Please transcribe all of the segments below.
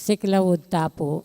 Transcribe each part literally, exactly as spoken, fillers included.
Siklaud ta pu.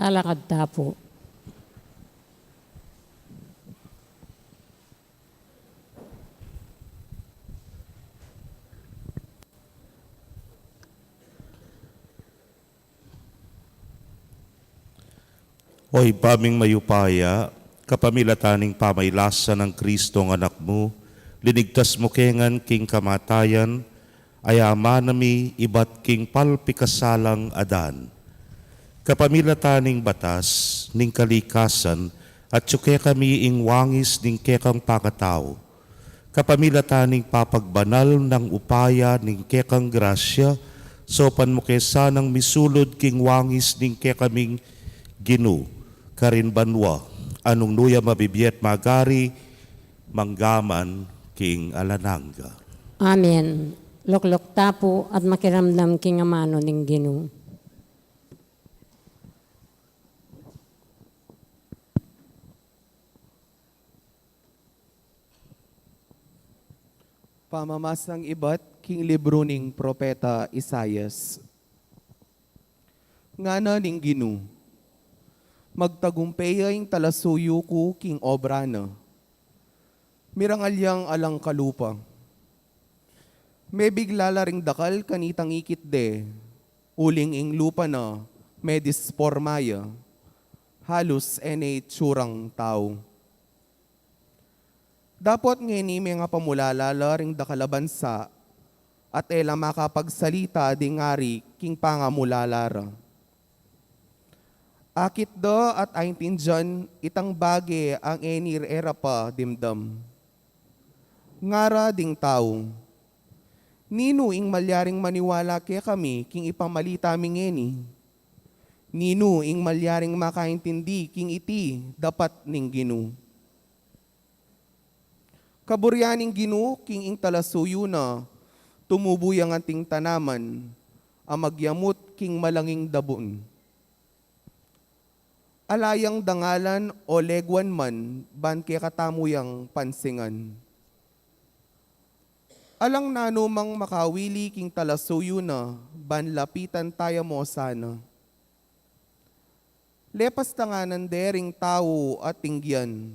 Talakad ta pu. O Ibpa ming mayupaya, kapamilatan ning pamailasan nang Kristong Anak mu, linigtas mu kami ngan king kamatayan, aya mana mi ibat king palpikasalang adan. Kapamilatan ning batas ning kalikasan, atyu kekami ing wangis ning kekang pangatau. Kapamilatan ning papagbanal nang upaya ning kekang grasya, saupan mu ke sanang misulud king wangis ning kekaming Ginu, karin banua, a nung nu ya mabibie at magari, mangga man king alang angga. Amen. Lukluk ta pu at makiramdam king amanu ning Ginu. Pamamasang ibat king libru ning propeta Isaias. Ngana ning Ginu, magtagumpe ya ing talasuyu ku king obra na. Mirangal yang alang kalupa. Mebigla la ring dakal kanitang ikit de, uling ing lupa na medisporma ya, halus e ne itsurang tau. Dapot ngeni mengapamulala la ring dakal a bansa, at e la makapagsalita ding ari king pangamulala ra. Akit da at aintindian itang bage a ngeni e ra pa dimdam. Ngara ding tau, ninu ing malyaring maniwala kekami king ipamalita mi ngeni? Ninu ing malyaring makaintindi king iti dapat ning Ginu? Kaburian ning Ginu king ing talasuyu na, tumubu yang anting tanaman a magyamut king malanging dabun. Ala yang dangalan o leguan man ban kekatamu yang pansingan. Alang nanumang makawili king talasuyu na ban lapitan taya mo sana. Lepas tanganan de ring tau at tinggian.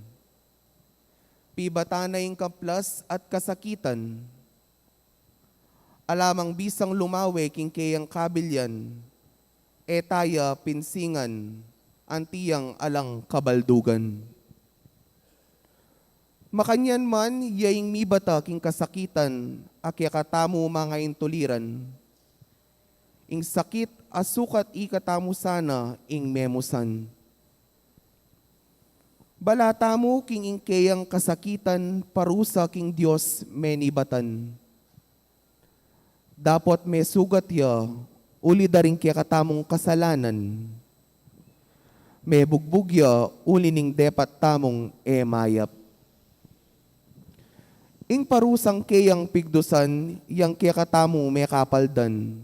Pibatan na ing kaplas at kasakitan. Ala mang bisang lumawe king keyang kabilian, e taya pinsingan anti yang alang kabaldugan. Makanyan man, ya ing mibata king kasakitan a kekatamu mangaintuliran. Ing sakit a sukat ikatamu sana ing memusan. Bala tamu king ing keyang kasakitan parusa king Dios menibatan. Dapot mesugat ya uli da ring kekatamung kasalanan. Mebugbug ya uli ning depat tamung e mayap. Ing parusang keyang pigdusan yang kekatamu mekapaldan.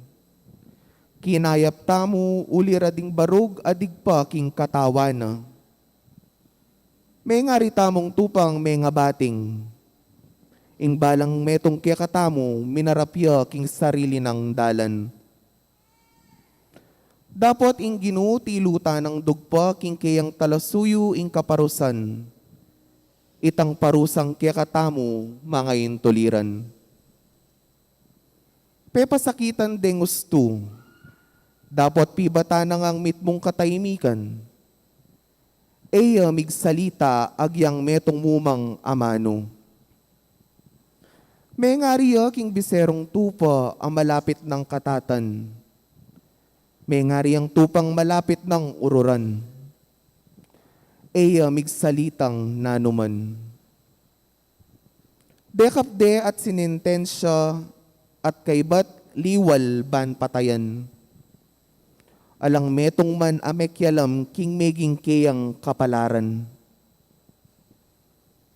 Kinayap tamu uli ra ding barug a digpa king katawan na. Mengari tamung tupang mengabating. Ing balang metung kekatamu minarap ya king sarili nang dalan. Dapot ing Ginu tilutan nang dugpa king keyang talasuyu ing kaparusan. Itang parusang kekatamu mangaintuliran. Pepasakitan deng ustu. Dapot pibatan na ngang mitmung katahimikan. E ya migsalita agyang metung mu mang amanu. Mengari ya king biserung tupa a malapit nang katatan. Mengari yang tupang malapit nang ururan. E ya migsalitang nanuman. Dekap de at sinentensya at kaybat liwal ban patayan. Alang metung man a mekialam king meging keyang kapalaran.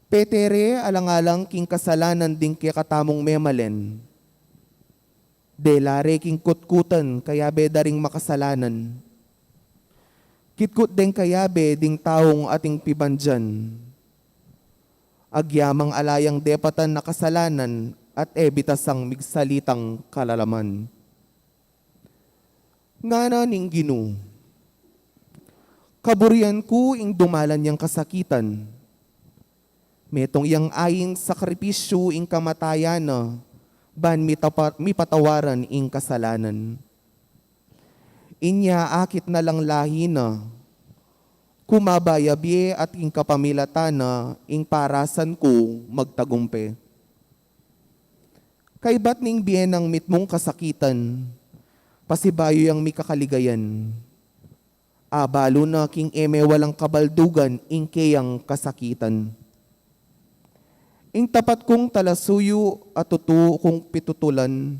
Petere alang-alang king kasalanan ding kekatamung memalen. Dela re king kutkutan kayabe da ring makasalanan. Kitkut deng kayabe ding taung ating pibandian. Agyamang ala yang depatan a kasalanan at e bitasang migsalitang kalalaman. Ngana ning Ginu, kaburian ku ing dumalan yang kasakitan. Metung yang ain sakripisyu ing kamatayan na, ban mitapa-, mipatawaran ing kasalanan. Inya akit na lang lahi na, kumaba ya bie at ing kapamilatan na, ing parasan ku magtagumpe. Kaybat ning bie nang mitmung kasakitan, pasibayu yang mikakaligayan. Abalu na king e me walang kabaldugan ing keyang kasakitan. Ing tapat kung talasuyu at tutu kung pitutulan,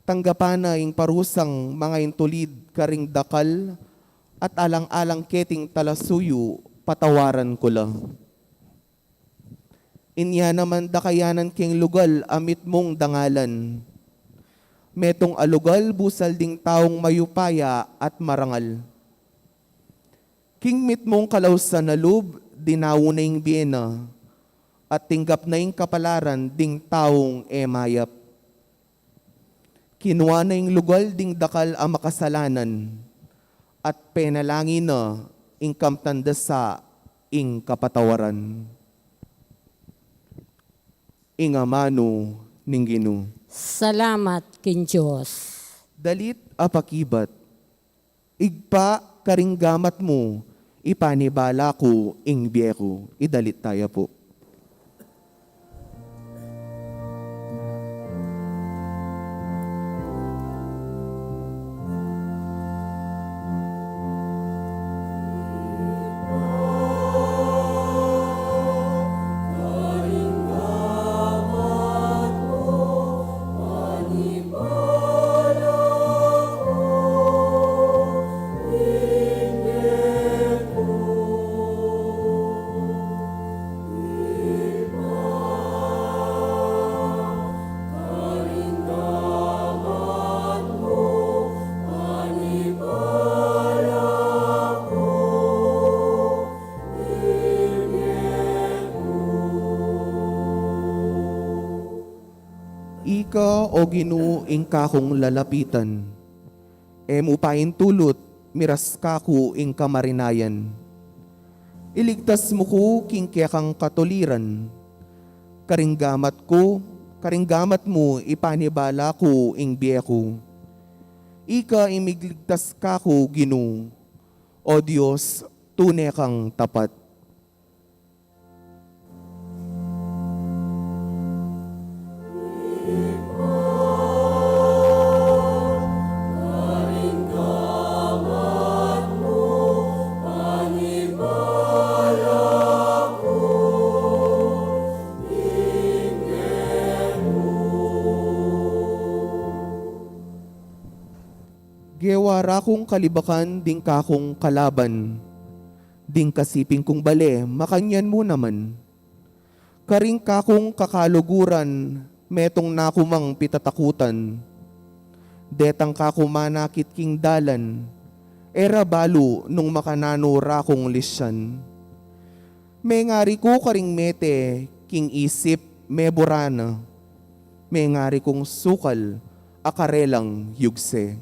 tanggapan na ing parusang mangaintulid karing dakal at alang-alang keting talasuyu patawaran ku la. Inya naman dakayanan keng lugal a mitmung dangalan. Metung a lugal busal ding taung mayupaya at marangal. King mitmung kalausan a lub, dinaun na ing bie na, at tinggap na ing kapalaran ding taung e mayap. Kinua na ing lugal ding dakal a makasalanan, at penalangin na ing kamtan da sa ing kapatawaran. Ing amanu ning Ginu. Salamat king Dios. Dalit a pakibat. Ibpa, karing gamat mu, ipanibala ku ing bie ku. Idalit taya pu. Ika, o Ginu, ing kakung lalapitan. E mu paintulut, miras kaku ing kamarinayan. Iligtas mu ku king kekang katuliran. Karing gamat ku, Karing gamat mu ipanibala ku ing bie ku. Ika ing migligtas kaku, Ginu. O Dios, tune kang tapat. Gewa ra kung kalibakan ding kakung kalaban, ding kasiping kung bale, makanyan mu naman. Karing kakung kakaluguran, metung na ku mang pitatakutan. Detang kaku manakit king dalan, e ra balu nung makananu ra kung lisyan. Mengari ku karing mete king isip, mebura na. Mengari kung sukal a karelang yugse.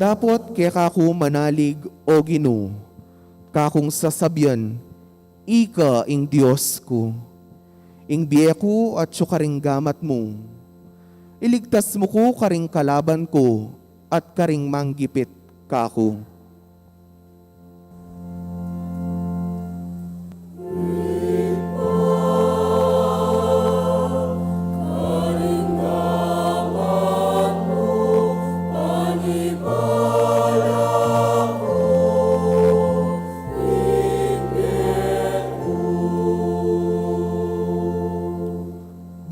Dapot keka ku manalig, O Ginu, kakung sasabian, ika ing Dios ku. Ing bie ku atyu karing gamat mu. Iligtas mu ku karing kalaban ku at karing manggipit kaku.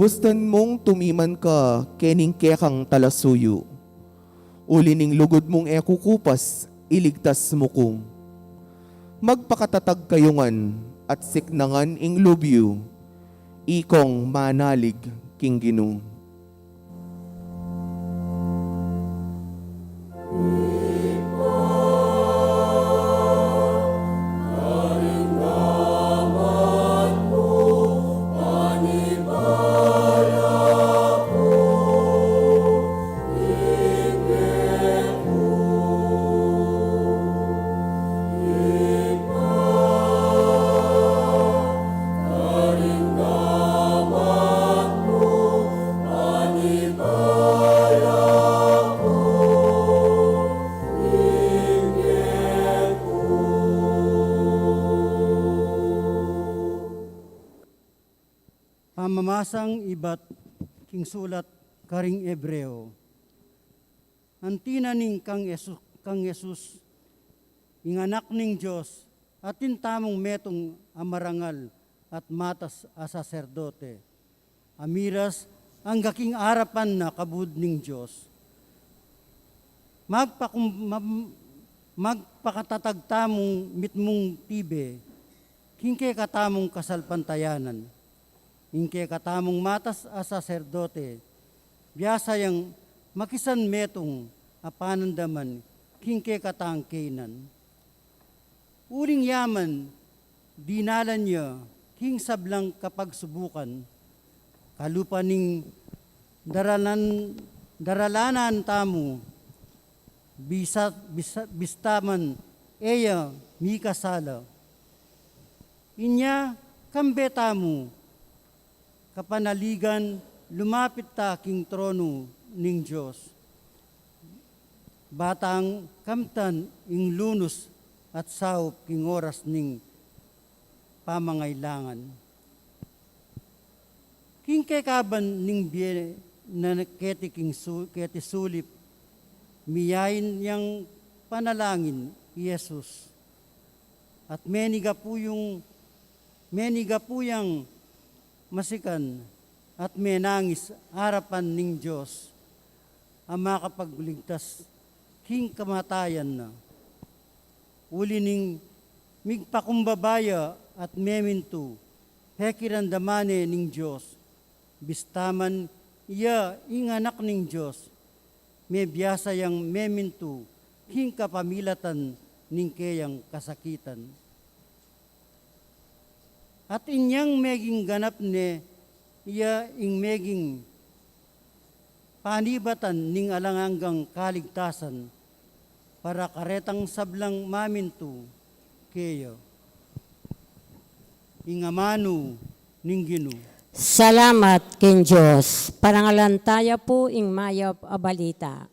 Bustan mung tumiman ka kening kekang talasuyu. Uli ning lugud mung e kukupas, iligtas mu ku. Magpakatatag kayu ngan at siknangan ing lub yu, ikong manalig king Ginu. Pamamasang ibat king sulat karing Hebreo. Anti na ning kang Jesus, kang Jesus, ing Anak ning Dios, atin tamung metung a marangal at matas a saserdote, a miras angga king arapan na kabud ning Dios. Magpakum-, mam-, magpakatatag tamung mitmung tibe, king kekatamung kasalpantayanan. Ing kekatamung matas a saserdote, biasa yang makisan metung a panandaman king kekatang keynan. Uling yaman, dinalan ya king sablang kapagsubukan, kalupa ning daralan, daralanan tamu, bisa, bisa, bista man e ya mikasala. Inya kambe tamu kapanaligan, lumapit ta king tronu ning Dios, ba tang kamtan ing lunus at saup king oras ning pamangailangan. King kekaban ning bie na keti king su-, keti sulip, miyain yang panalangin i Jesus. At menigapu yung, menigapu yang masikan at menangis arapan ning Dios a makapagligtas king kamatayan na. Uli ning migpakumbaba ya at memintu, pekiramdaman ne ning Dios, bista man iya ing Anak ning Dios, mebiasa yang memintu king kapamilatan ning keyang kasakitan. At inyang meging ganap ne ya ing meging panibatan ning alang anggang kaligtasan para karetang sablang mamintu keya. Ing amanu ning Ginu. Salamat king Dios. Parangalan taya pu ing mayap a balita.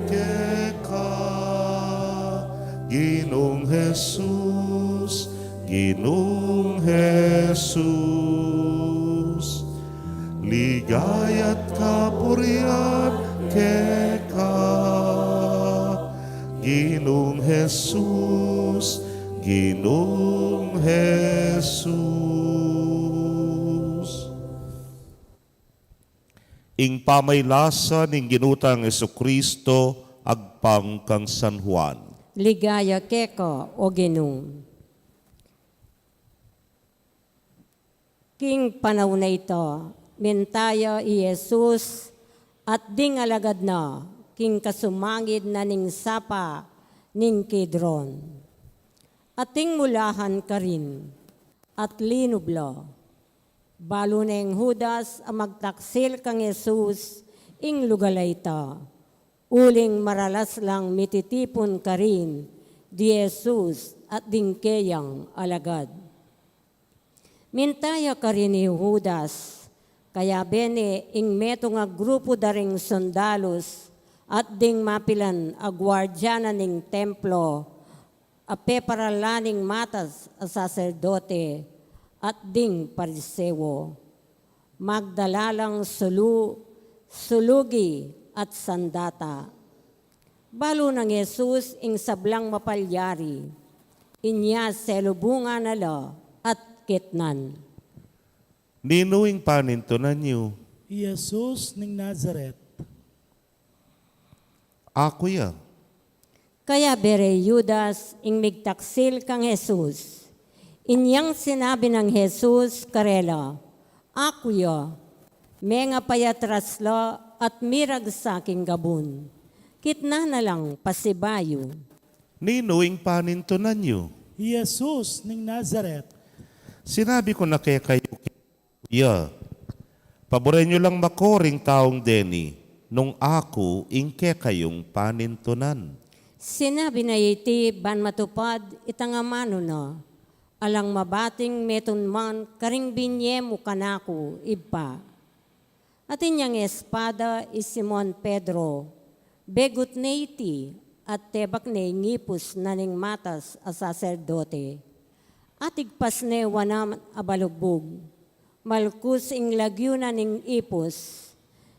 Keka, Ginung Jesus, Ginung Jesus, ligaya't kapurian keka, Ginung Jesus, Ginung Jesus. Ing pamaylasa ning Ginu tang Jesucristo agpang kang San Juan. Ligaya keka, o Ginu. King panaun a ita, minta ya i Jesus at ding alagad na king kasumangid na ning sapa ning Kidron. Ating mulahan karin at linub la. Balu neng Judas a magtaksil kang Jesus ing lugal a ita, uling maralas lang mititipun karin di Jesus at ding keyang alagad. Minta ya karin i Judas, kayabe ne ing metung a grupu da ring sundalus at ding mapilan a guardia na ning templo, a peparal la ning matas a saserdote at ding Pariseo. Magdala lang sulu, sulugi at sandata. Balu nang Jesus ing sablang mapalyari. Inya selubungan na la at kitnan. Ninu ing panintunan yu? I Jesus ning Nazaret. Aku ya. Kayabe re i Judas ing migtaksil kang Jesus. Inyang sinabi nang Jesus karela, "Aku ya." Mengapayatras la at miragsa king gabun. Kitnan na lang pasibayu. Ninu ing panintunan yu? I Jesus ning Nazaret. Sinabi ku na kekayu, ya. Paburen yu lang mako ring taung deni, nung aku ing kekayung panintunan. Sinabi na iti ban matupad itang amanu na, "Alang mabating metung man karing binye mu kanaku, Ibpa." Atin yang espada i Simon Pedro, begut ne iti at tebak ne ing ipus na ning matas a saserdote. Atigpas ne wanan a balugbug. Malkus ing lagyu na ning ipus.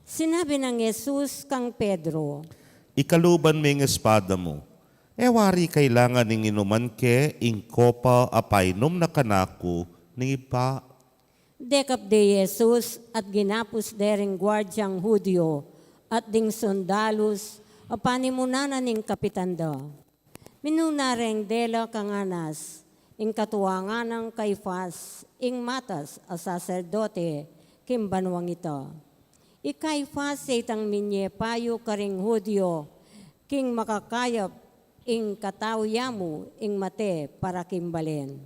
Sinabi nang Jesus kang Pedro, "Ikaluban me ing espada mu. E wari kailangan ing inuman ke ing kopa a painum na kanaku ning Ibpa." Dekap de i Jesus at ginapus de ring guardiang Judio at ding sundalus a panimunan na ning kapitan da. Minuna reng dela kang Anas, ing katuangan nang Caifas, ing matas a saserdote king banuang ita. I Caifas, itang minye payu karing Judio, king makakayap ing katau ya mu ing mate para king balen.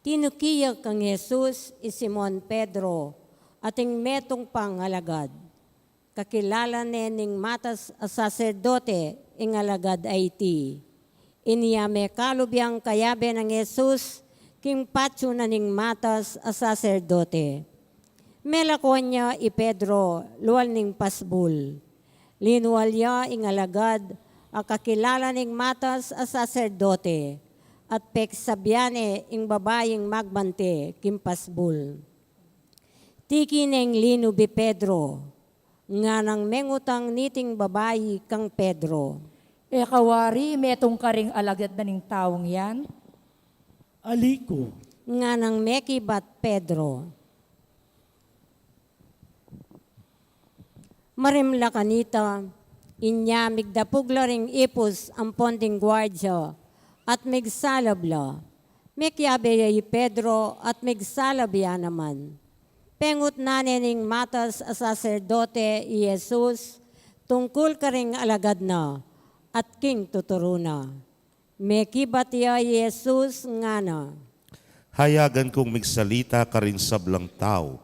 Tinuki ya kang Jesus i Simon Pedro at ing metung pang alagad. Kakilala ne ning matas a saserdote ing alagad a iti. Inya mekalub yang kayabe nang Jesus king patyu na ning matas a saserdote. Melakwan ya i Pedro lual ning pasbul. Linual ya ing alagad a kakilala ning matas a saserdote, at peksabian ne ing babaing magbante king pasbul. Tiki neng linub i Pedro, nganang mengutang niting babai kang Pedro. E ka wari metung karing alagad na ning taung yan? Ali ku, nganang mekibat Pedro. Marimla kanita, inya migdapug la ring ipus ampon ding guardia, at migsalab la. Mekiabe ya i Pedro at migsalab ya naman. Pengutnan ne ning matas a saserdote i Jesus tungkul karing alagad na at king tuturu na. Mekibat ya i Jesus ngana, hayagan kung migsalita karing sablang tau.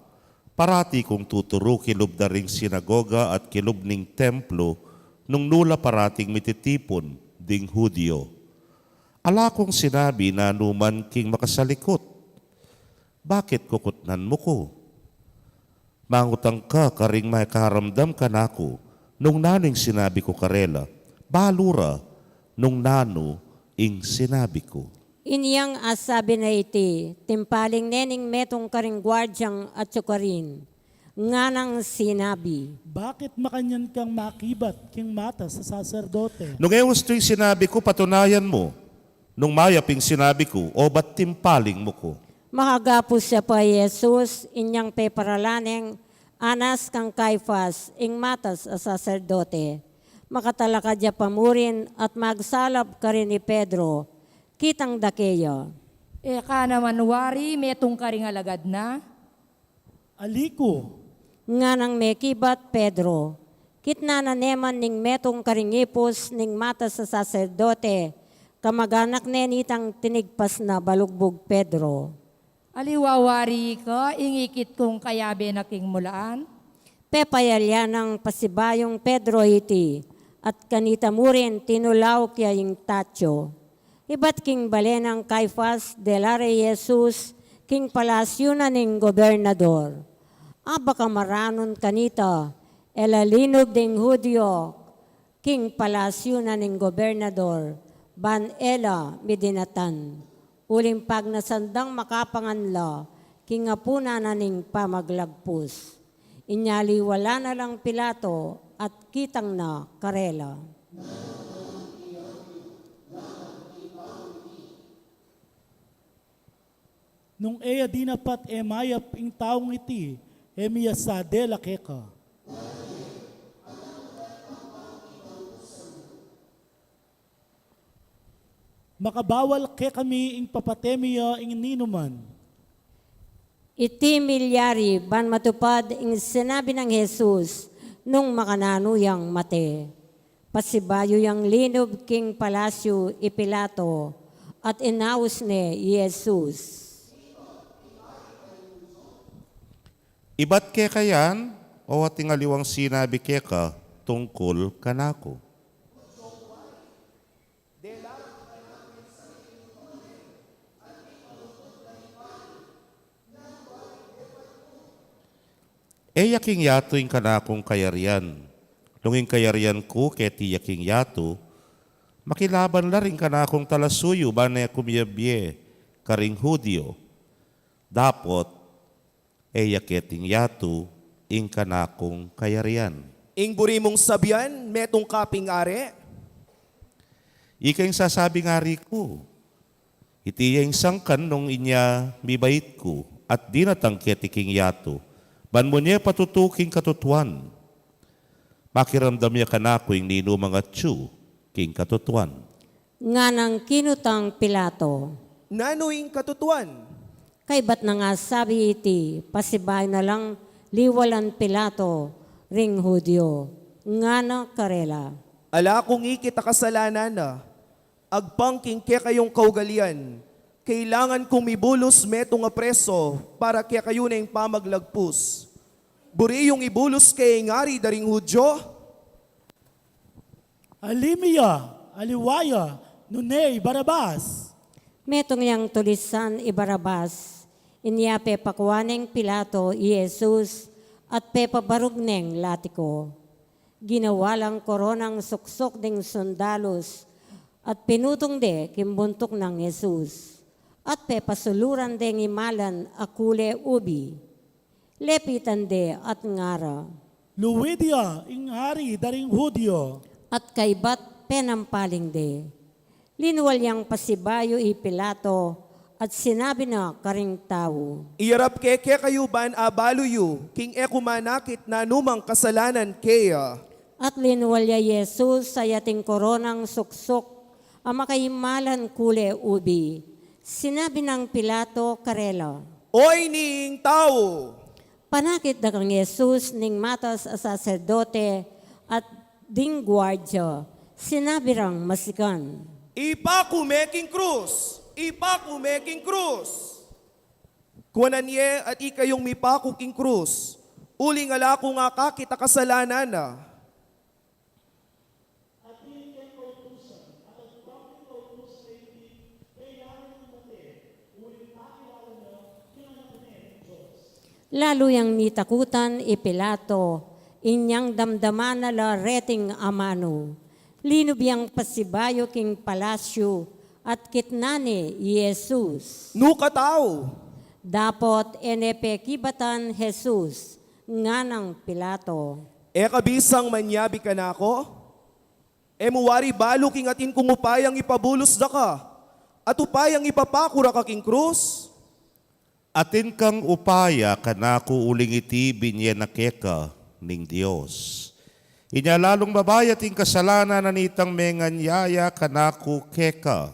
Parati kung tuturu kilub da ring sinagoga at kilub ning templo nung nu la parating mititipun ding Judio. Ala kung sinabi nanu man king makasalikut. Bakit kukutnan mu ku? Mangutang ka karing makaramdam kanaku nung nanu ing sinabi ku karela. Balu ra nung nanu ing sinabi ku. Inyang asabi na iti, timpaling ne ning metung karing guardiang atyu karin, nganang sinabi, bakit makanyan kang makibat king matas a saserdote? Nung e ustu ing sinabi ku, patunayan mu nung mayap ing sinabi ku, o ba't timpaling mu ku? Makagapus ya pa i Jesus, inyang peparalan neng Anas kang Caifas, ing matas a saserdote. Makatalakad ya pa murin at magsalab karin i Pedro, kitang da keya. E ka naman wari metung karing alagad na? Ali ku, nganang mekibat Pedro. Kitnan na ne man ning metung karing ipus ning matas a saserdote, kamaganak ne nitang tinigpas na balugbug Pedro. Aliwa wari ka ing ikit kung kayabe na king mulaan? Pepayalyan nang pasibayung Pedro iti, at kanita murin tinulauk ya ing tatyu. Ibat king bale nang Caifas, dela re i Jesus king palasyu na ning gobernador. Abaka maranun kanita, e la linub ding Judio king palasyu na ning gobernador, ban e la midinatan. Uling pagnasan dang makapangan la king apunan na ning pamaglagpus. Inya liwalan na lang Pilato at kitang na karela. Nung e ya dinapat e mayap ing taung iti, e mi ya sa dela keka. Makabawal kekami ing papate mi ya ing ninuman. Iti milyari ban matupad ing sinabi nang Jesus nung makananu yang mate. Pasibayu yang linub king palasyu i Pilato at inaus ne i Jesus. Ibat keka yan, o ating aliwang sinabi keka tungkul kanaku? E ya king yatu ing kanakung kayarian. Nung ing kayarian ku keti ya king yatu, makilaban la ring kanakung talasuyu ban e ku miyabie karing Judio. Dapot e ya keting yatu ing kanakung kayarian. Ing buri mung sabian, metung ka ping ari? Ika ing sasabing ari ku. Iti ya ing sangkan nung inya mibait ku at dinatang keti king yatu, ban munye patutu king katutuan. Makiramdam ya kanaku ing ninumang atyu king katutuan. Nganang kinutang Pilato, nanu ing katutuan? Kaybat nang asabi iti, pasibayu na lang Liwalan Pilato ring Judio, ngana karela, "Ala kung ikit a kasalanan na, agpang king kekayung kaugalian, kailangan kung mibulus metung a preso para kekayu neng pamaglagpus. Buri yung ibulus ke ing ari da ring Judio?" "Ali mi ya, aliwa ya, nune i Barabas." Metung yang tulisan i Barabas, inya pepakua neng Pilato i Jesus at pepabarug neng latiku. Ginawa lang koronang suksuk ding sundalus at pinutung de king buntuk nang Jesus at pepasuluran deng imalan a kule ubi. Lepitan de at ngara, "Luid ya ing ari da ring Judio!" At kaybat penampaling de. Linual yang pasibayu i Pilato at sinabi na karing tau, "Iyarap ke kekayu ban abalu yu king e ku manakit nanumang kasalanan keya." At linual ya i Jesus a yating koronang suksuk a makaimalan kule ubi. Sinabi nang Pilato karela, "Oyni ing tau!" Panakit da kang Jesus ning matas a saserdote at ding guardia, sinabi rang masikan, "Ipaku me king krus! Ipaku me king krus!" Kuanan ye at ikayung mipaku king krus, uling ala kung akakit a kasalanan na. Lalu yang mitakutan i Pilato, inyang damdaman na la reting amanu. Linub yang pasibayu king palasyu at kitnan ne i Jesus. "Nu ka tau?" Dapot e ne pekibatan Jesus, nganang Pilato, "E ka bisang manyabi kanaku? E mu wari balu king atin kung upayang ipabulus da ka at upayang ipapaku ra ka king krus?" "Atin kang upaya kanaku, uling iti binye na keka ning Dios. Inya lalung mabayat ing kasalanan na nitang menganyaya kanaku keka."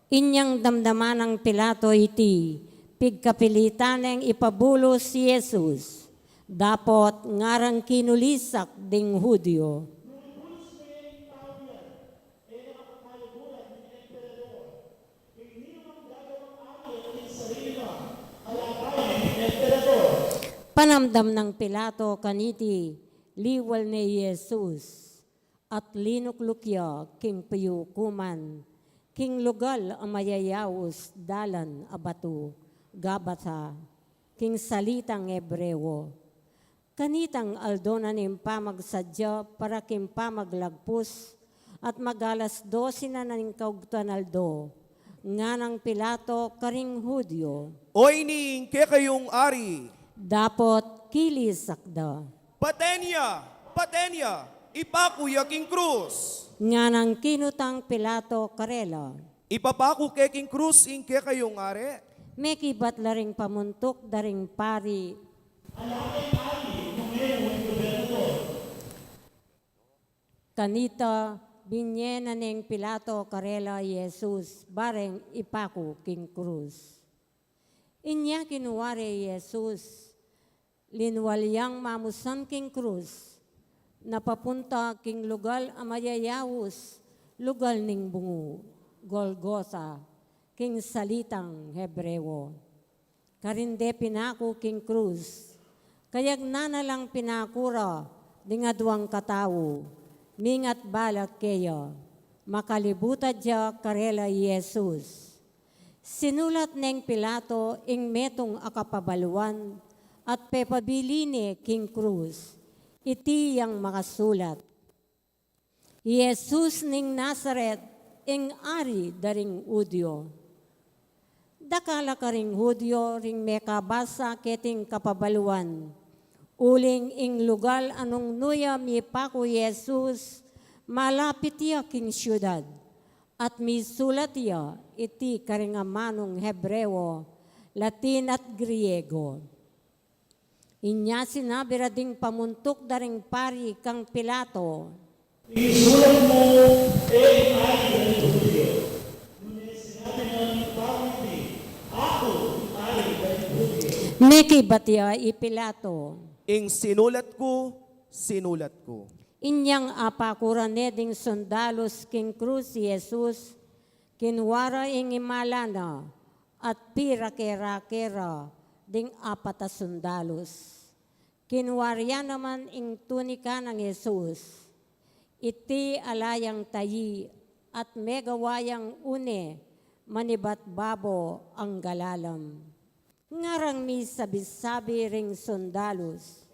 Inyang damdaman nang Pilato iti, pigkapilitan neng ipabulus i Jesus. Dapot ngarang kinulisak ding Judio, panamdam nang Pilato kaniti, liwal ne i Jesus, at linukluk ya king piyukuman, king lugal a mayayaus dalan a batu, Gabata, king salitang Hebreo. Kanitang aldo na ning pamagsadya para king pamaglagpus, at mag-alas dose na ning kaugtuan aldo, nganang Pilato karing Judio, "Oyni ing kekayung ari!" Dapot kilisak da, "Paten ya! Paten ya! Ipaku ya king krus!" Nganang kinutang Pilato karela, "Ipapaku ke king krus ing kekayung ari?" Mekibat la ring pamuntuk da ring pari, kanita, binye na neng Pilato karela i Jesus bareng ipaku king krus. Inya kinua re i Jesus, linual yang mamusan king krus, na papunta king lugal a mayayaus, lugal ning bungu, Golgota, king salitang Hebreo. Karin de pinaku king krus. Kayagnan na lang pinaku ra ding aduang katau, mingat balak keya. Makalibutan da karela i Jesus. Sinulat neng Pilato ing metung a kapabaluan at pepabili ne king krus. Iti yang makasulat, "Jesus ning Nazaret, ing Ari da ring Judio." Dakal a karing Judio ring mekabasa keting kapabaluan. Uling ing lugal a nung nu ya mipaku i Jesus, malapit ya king siudad, at misulat ya iti karing amanung Hebreo, Latin at Griego. Inya sinabi ra ding pamuntuk da ring pari kang Pilato, "Isulat mu, e ing Ari da ring Judio. Nune sinabi na ning taung iti, 'Aku ing Ari da ring Judio.'" Mekibat ya i Pilato, Ing sinulat ku, sinulat ku. Inyang apakuran ne ding sundalus king krus i Jesus, kinua ra ing imalan na, at pirake-rake ra ding apat a sundalus. Kinua ria naman ing tunika nang Jesus. Iti ala yang tayi at megawa yang une manibat babo anggalalam. Ngarang misabi-sabi ring sundalus.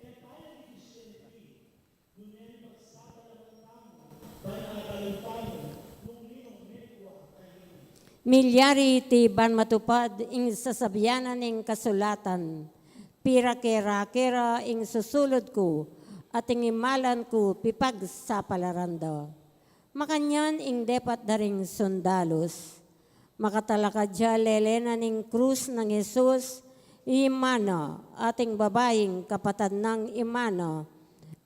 Milyari iti ban matupad ing sasabian na ning kasulatan, pirake-rake ra ing susulud ku, at ing imalan ku pipagsapalaran da. Makanyan ing depat da ring sundalus. Makatalakad ya lele na ning krus nang Jesus, i ima na at ing babaing kapatad nang ima na,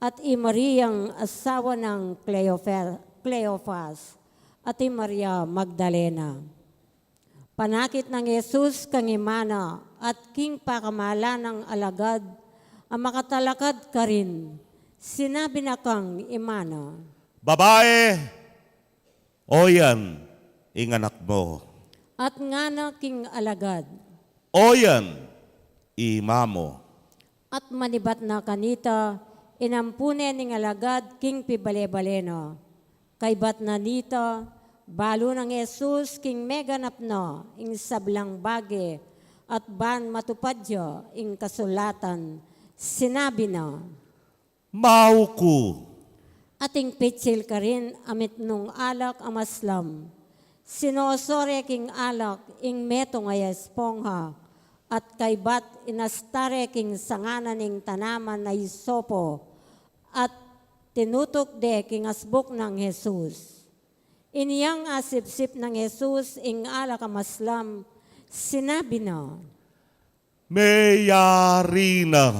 at i Mariang asawa nang Cleofe-, Cleofas, at i Maria Magdalena. Panakit nang Jesus kang ima na at king pakamalan nang alagad a makatalakad karin, sinabi na kang ima na, "Babai, oyan ing anak mu." At ngana king alagad, "Oyan i ima mu." At manibat na kanita, inampu ne ning alagad king pibale-bale na. Kaybat na nita, balu nang Jesus king meganap na ing sablang bage, at ban matupad ya ing kasulatan, sinabi na, "Mauku." At ing pitsil karin a mitmung alak a maslam, sinoso re king alak ing metung a espongha, at kaybat inasta re king sanga na ning tanaman a isopo, at tinutuk de king asbuk nang Jesus. Inyang asipsip nang Jesus ing alak a maslam, sinabi na, "Meyari na."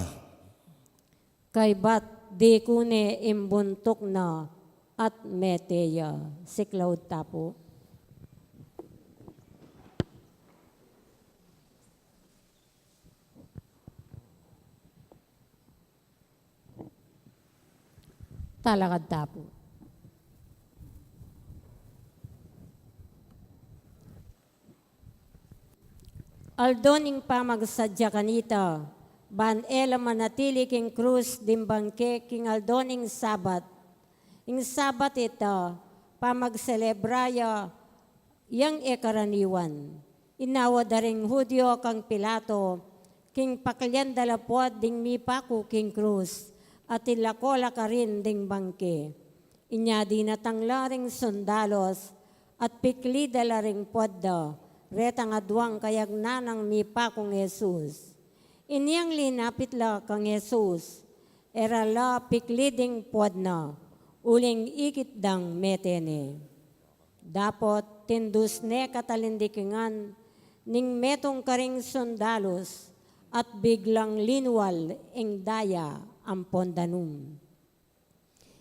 Kaybat diku ne imbuntuk na at mete ya. Siklaud ta pu. Talakad ta pu. Aldo ning pamagsadya kanita, ban e la manatili king krus ding bangke king aldo ning Sabat. Ing Sabat ita, pamagselebra ya yang e karaniwan. Inawa da ring Judio kang Pilato, king paklian da la puad ding mipaku king krus, at ilako la karin ding bangke. Inya dinatang la ring sundalus, at pikli da la ring puad da, retang aduang kayagnan nang mipakung Jesus. Inyang linapit la kang Jesus, e ra la pikli ding puad na, uling ikit dang mete ne. Dapot tindus ne katalindikingan ning metung karing sundalus, at biglang linual ing daya ampon danum.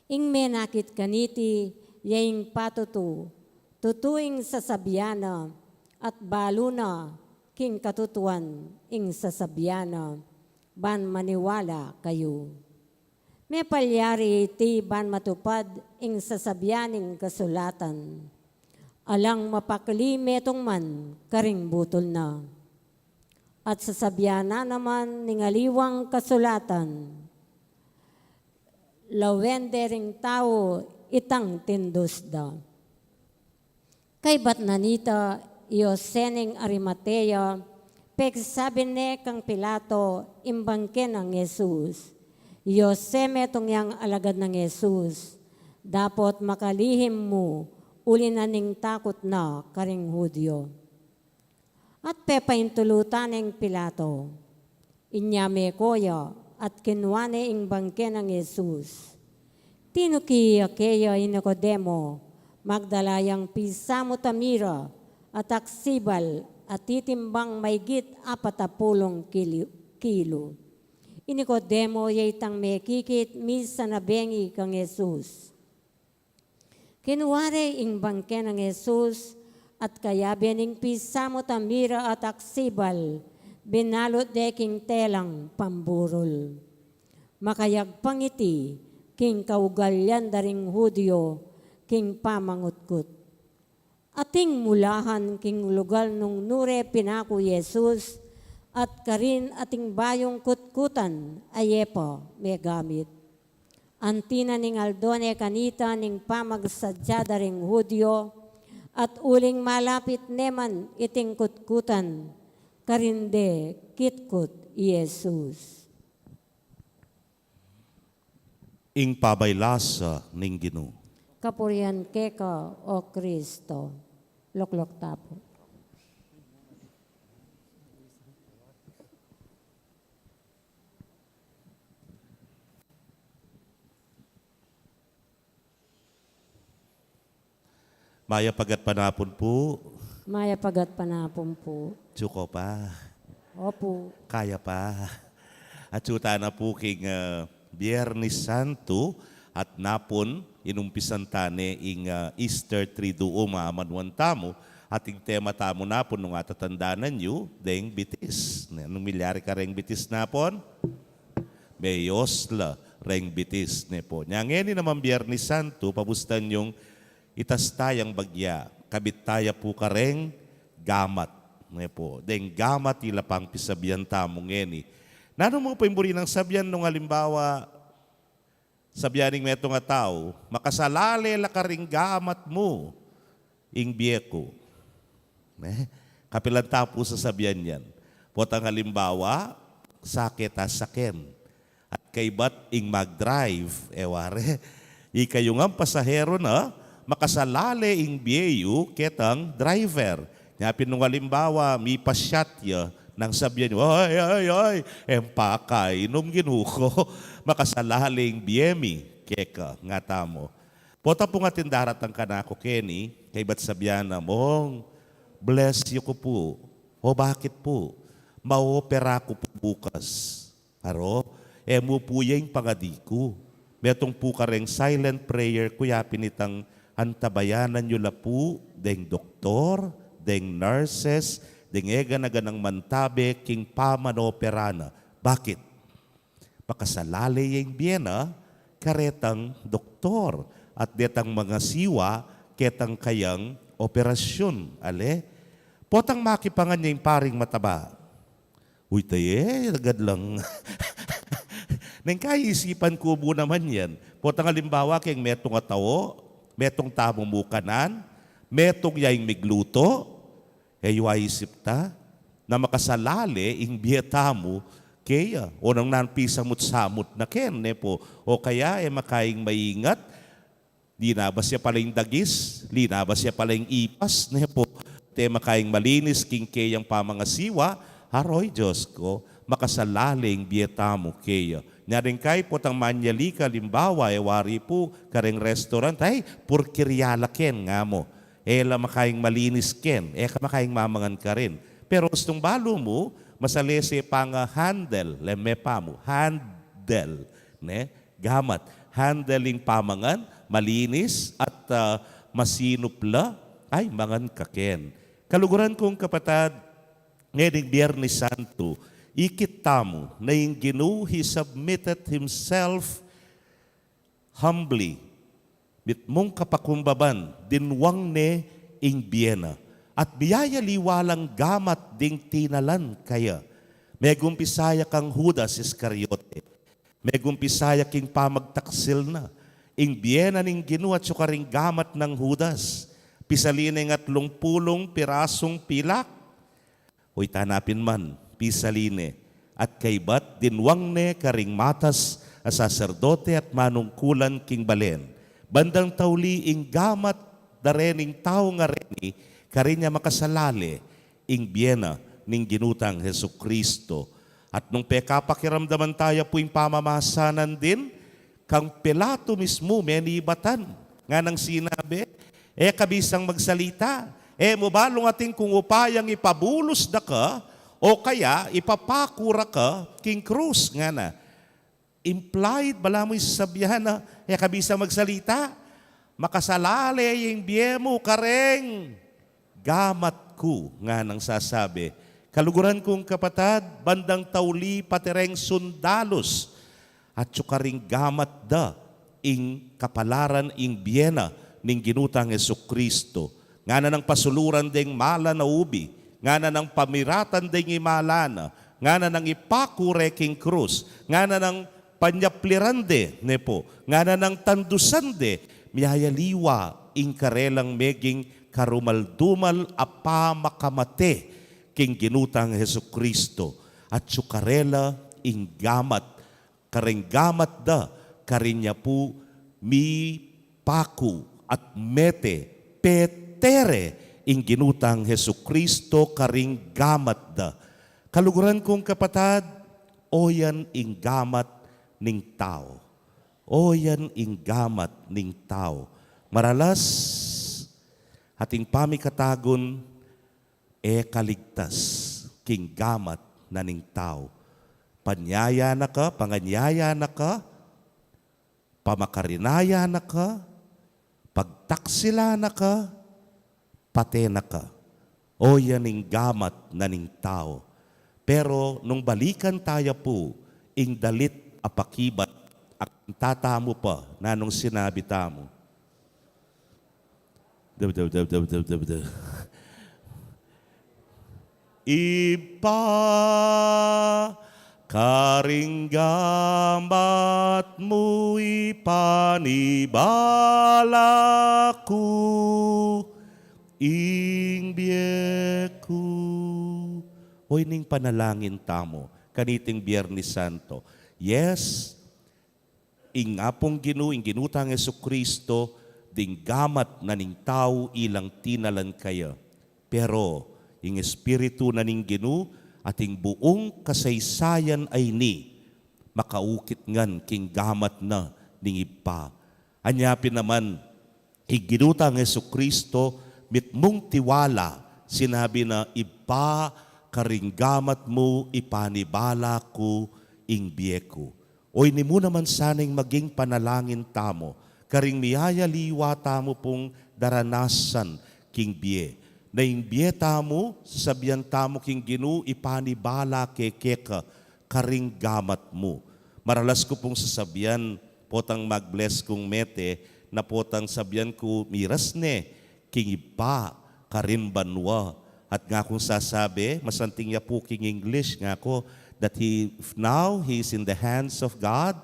Ing menakit kaniti, ya ing patutu, tutu ing sasabian na, at balu na king katutuan ing sasabian na, ban maniwala kayu. Mepalyari iti ban matupad ing sasabian ning kasulatan, "Alang mapakli metung man karing butul na." At sasabian na naman ning aliwang kasulatan, "Lawen de ring tau itang tindus da." Kaybat na nita, i Jose ning Arimatea, pegsabi ne kang Pilato ing bangke nang Jesus. I Jose metung yang alagad nang Jesus, dapot makalihim mu, uli na ning takut na karing Judio. At pepaintulutan neng Pilato. Inya meko ya, at kinua ne ing bangke nang Jesus. Tinuki ya keya i Nicodemo, magdala yang pisamut a mira at aksibal, a titimbang maigit apat a pulung kili-, kilo. I Nicodemo ya itang mekikit misan a bengi kang Jesus. Kinua re ing bangke nang Jesus, at kayabe ning pisamut a mira at aksibal, binalut de king telang pamburul. Makayagpang iti king kaugalian da ring Judio king pamangutkut. Ating mulahan king lugal nung nure pinaku i Jesus, at karin ating bayung kutkutan a e pa megamit. Anti na ning aldo ne kanita ning pamagsadya da ring Judio, at uling malapit ne man iting kutkutan, karin de kitkut i Jesus. Ing pabaylasa ning Ginu. Kapurian keka, O Kristo. Lukluk ta pu. Mayap a gatpanapun pu. Mayap a gatpanapun pu. Atsu ko pa. Opu. Kaya pa. Atsu tana pu king, ah, Biernes Santo at napun inumpisan tane ing, ah, Easter Triduum a amanuan tamu at ing tema tamu napun nung atatandanan yu deng bitis. Nung milyari kareng bitis napun? Meyos la reng bitis, ne pu. Nya ngeni naman Biernes Santo, pabustan yung itas tayang bagya, kabit taya pu kareng gamat, ne pu. Deng gamat ila pang pisabian tamu ngeni. Nanu mu pu ing buri nang sabian nung alimbawa, sabian ning metung a tau, makasalale la karing gamat mu ing bie ku. Ne? Kapilan ta pu sasabian yan? Potang halimbawa, sake ta saken. At kaybat ing mag-drive, e wari. Ikayu ngan pasahero na, makasalale ing bie yu ketang driver. Nya pin nung alimbawa, mipasyat ya, nang sabian yu, "Ay, ay, ay, e mu pa kainum, Ginu ku, makasalale ing bie mi keka," nga tamu. Pota pung atin daratang kanaku keni, kaybat sabian na, "Mong, bless you ku pu." "O, bakit pu?" "Ma-opera ku pu bukas." "Aro, e mu pu ya ing pangadi ku. Metung pu kareng silent prayer ku ya pin itang antabayanan yu la pu deng doktor, deng nurses, deng e gana-ganang mantabe king paman-opera na." Bakit? Makasalale ya ing bie na karetang doktor at detang mangasiwa ketang kayang operasyun, ale? Potang makipangan ya ing paring mataba. Uy, taye, agad lang. Neng kaisipan ku mu naman yan. Potang alimbawa, keng metung a tau, metung tamu mu kanan, metung ya ing migluto, e yu aisip ta, na makasalale ing bie tamu keya, o nung nanu pisamut-samut na ken, ne pu, o kaya e makaing maingat, linabas ya pala ing dagis, linabas ya pala ing ipas, ne pu, at e makaing malinis king keyang pamangasiwa, aroy Dios ku, makasalale ing bie tamu keya. Nya deng kay potang manyali ka, alimbawa, e wari pu, kareng restaurant, ay, purkirya la ken, nga mu. E la makaing malinis ken, e ka makaing mamangan karin. Pero ustung balu mu, masalese pa nga handle, leme pa mu, handle, ne? Gamat, handle ing pamangan, malinis at, ah, masinup la, ay, mangan ka ken. Kaluguran kung kapatad, ngening Biernes Santo, ikit tamu na ing Ginu, he submitted himself humbly, mitmung kapakumbaban, dinwang ne ing bie na, at biyayaliwa lang gamat ding tinalan kaya. Megumpisa ya kang Judas Iscariote. Megumpisa ya king pamagtaksil na. Ing bie na ning Ginu atyu karing gamat nang Judas. Pisalin ne ing atlung pulung pirasung pilak. Uy, tana pin man, pisalin ne, at kaybat dinwang ne karing matas a saserdote at manungkulan king balen. Bandang tauli ing gamat da rening tau ngareni, karin ya makasalale ing bie na ning Ginu tang Jesucristo. At nung pekapakiramdaman taya pu ing pamamasanan din, kang Pilato mismu menibatan, nganang sinabi, "E ka bisang magsalita, e mu balung atin kung upayang ipabulus da ka, o kaya ipapaku ra ka king krus," ngana. Implied, balamu ing sasabian na, "E ka bisang magsalita, makasalale ing bie mu kareng gamat ku," nganang sasabi. Kaluguran kung kapatad, bandang tauli pati reng sundalus Atyu karing gamat da ing kapalaran ing bie na ning Ginu tang Jesucristo. Ngana nang pasuluran deng malan a ubi, ngana nang pamiratan deng imala na, ngana nang ipaku re king krus, ngana nang panyapliran de, ne pu, ngana nang tandusan de, miyayaliwa ing karelang meging karumal-dumal a pamakamate king Ginu tang Jesucristo. Atyu karela ing gamat, kareng gamat da, karin ya pu mipaku at mete, pete re ing Ginu tang Jesucristo karing gamat da. Kaluguran kung kapatad, oyan ing gamat ning tau. Oyan ing gamat ning tau. Maralas, ating pamikatagun, e kaligtas king gamat na ning tau. Panyaya na ka, panganyaya na ka, pamakarinaya na ka, pagtaksila na ka, pate na ka. Oyan ing gamat na ning tau. Pero nung balikan taya pu ing dalit a pakibat, akanta tamu pa, nanung sinabi tamu? Dab, dab, dab, dab, dab, dab, dab. Ibpa, karing gamat mu ipanibala ku ing bie ku. Oy, ning panalangin tamu kaniting Biernes Santo. Yes, ing Apung Ginu, ing Ginu tang Jesucristo, ding gamat na ning tau ilang tinalan kaya. Pero ing Espiritu na ning Ginu at ing buung kasaysayan a ini makaukit ngan king gamat na ning Ibpa. Anya pin naman, ing Ginu tang Jesucristo, mitmung tiwala, sinabi na, "Ibpa, karing gamat mu ipanibala ku ing bie ku." Oy, ini mu naman sana ing maging panalangin tamu, karing miyayaliwa tamu pung daranasan king bie. Na ing bie tamu, sasabian tamu king Ginu, ipanibala ke keka, karing gamat mu. Maralas ku pung sasabian, potang mag-bless kung mete, na potang sabian ku miras ne king Ibpa karin banua. At ngakung sasabi, masanting ya pu king English, ngaku, that he, now he is in the hands of God,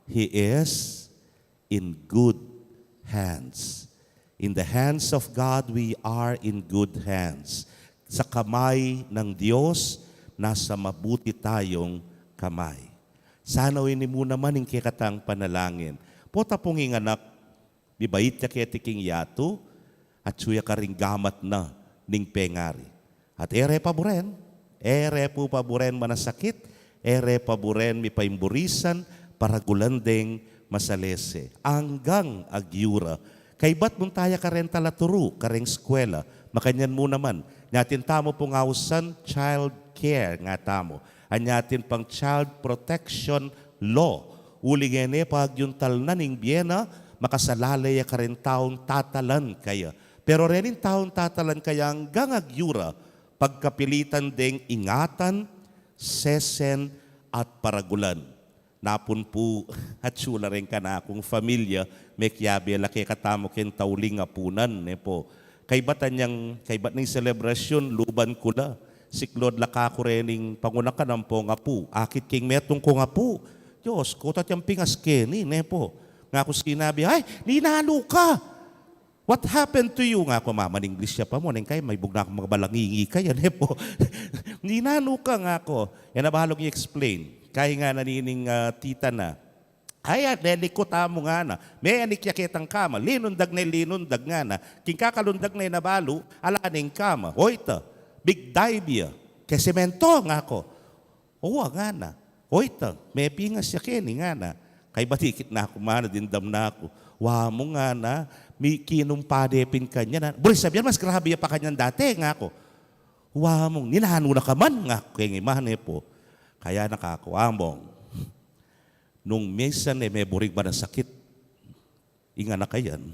he is in good hands. In the hands of God, we are in good hands. Sa kamay ng Diyos, nasa mabuti tayong kamay. Sana ini mu naman ing kekatang panalangin. Pota pung ing anak, mibait ya keti king yatu, atyu ya karing gamat na ning pengari. At e re paburen, e re pu paburen manasakit, e re paburen mipaimburisan, paragulan deng masalese. Anggang agyura. Kaybat nung taya kareng talaturu, kareng eskwela, makanyan mu naman. Nya atin tamu pung ausan child care nga tamu. Anya atin pang child protection law. Uling e ne pagyuntal na ning bie na, makasalale ya kareng taung tatalan kaya. Pero rening taung tatalan kaya anggang agyura, pagkapilitan deng ingatan, sesen, at paragulan. Napun pu, atyu la reng kanakung familia, mekiabe la kekatamu keng tauling apunan, ne pu. Kaybat anyang, kaybat ning selebrasyun, luban ku la. Siklaud la kaku rening pangunakan ampong apu. Akit king metung kung apu. Diyos ku, atyang pingas keni, ne pu. Ngaku sinabi, "Ay, ninanu ka? What happened to you?" Ngaku, mama, English ya pa mu, neng kaya, maibug na kung mabalangingi kaya, ne pu. "Ninanu ka?" ngaku. E na balung i-explain. Kaya ngana nining, ah, tita na, "Ay, ah, lelikut amu," ngana. "Me, anik ya ketang kama?" "Linundag ne, linundag," ngana. King kakalundag ne nabalu, ala neng kama. "Oy ta, big dive ya. Ke semento?" ngaku. "Owa," ngana. "Oy ta, mepingas ya keni," ngana. Kaybat ikit na ku, mana, dimdam na ku. "Wa mu," ngana, "mikinum pa de pin kanyan, ah." "Buri sabian, mas grabe ya pa kanyan dati," ngaku. "Wa mu, ninanu na ka man?" ngaku keng ima, ne pu. Kaya na kaku, "Among, nung misan e meburing manasakit ing anak a yan,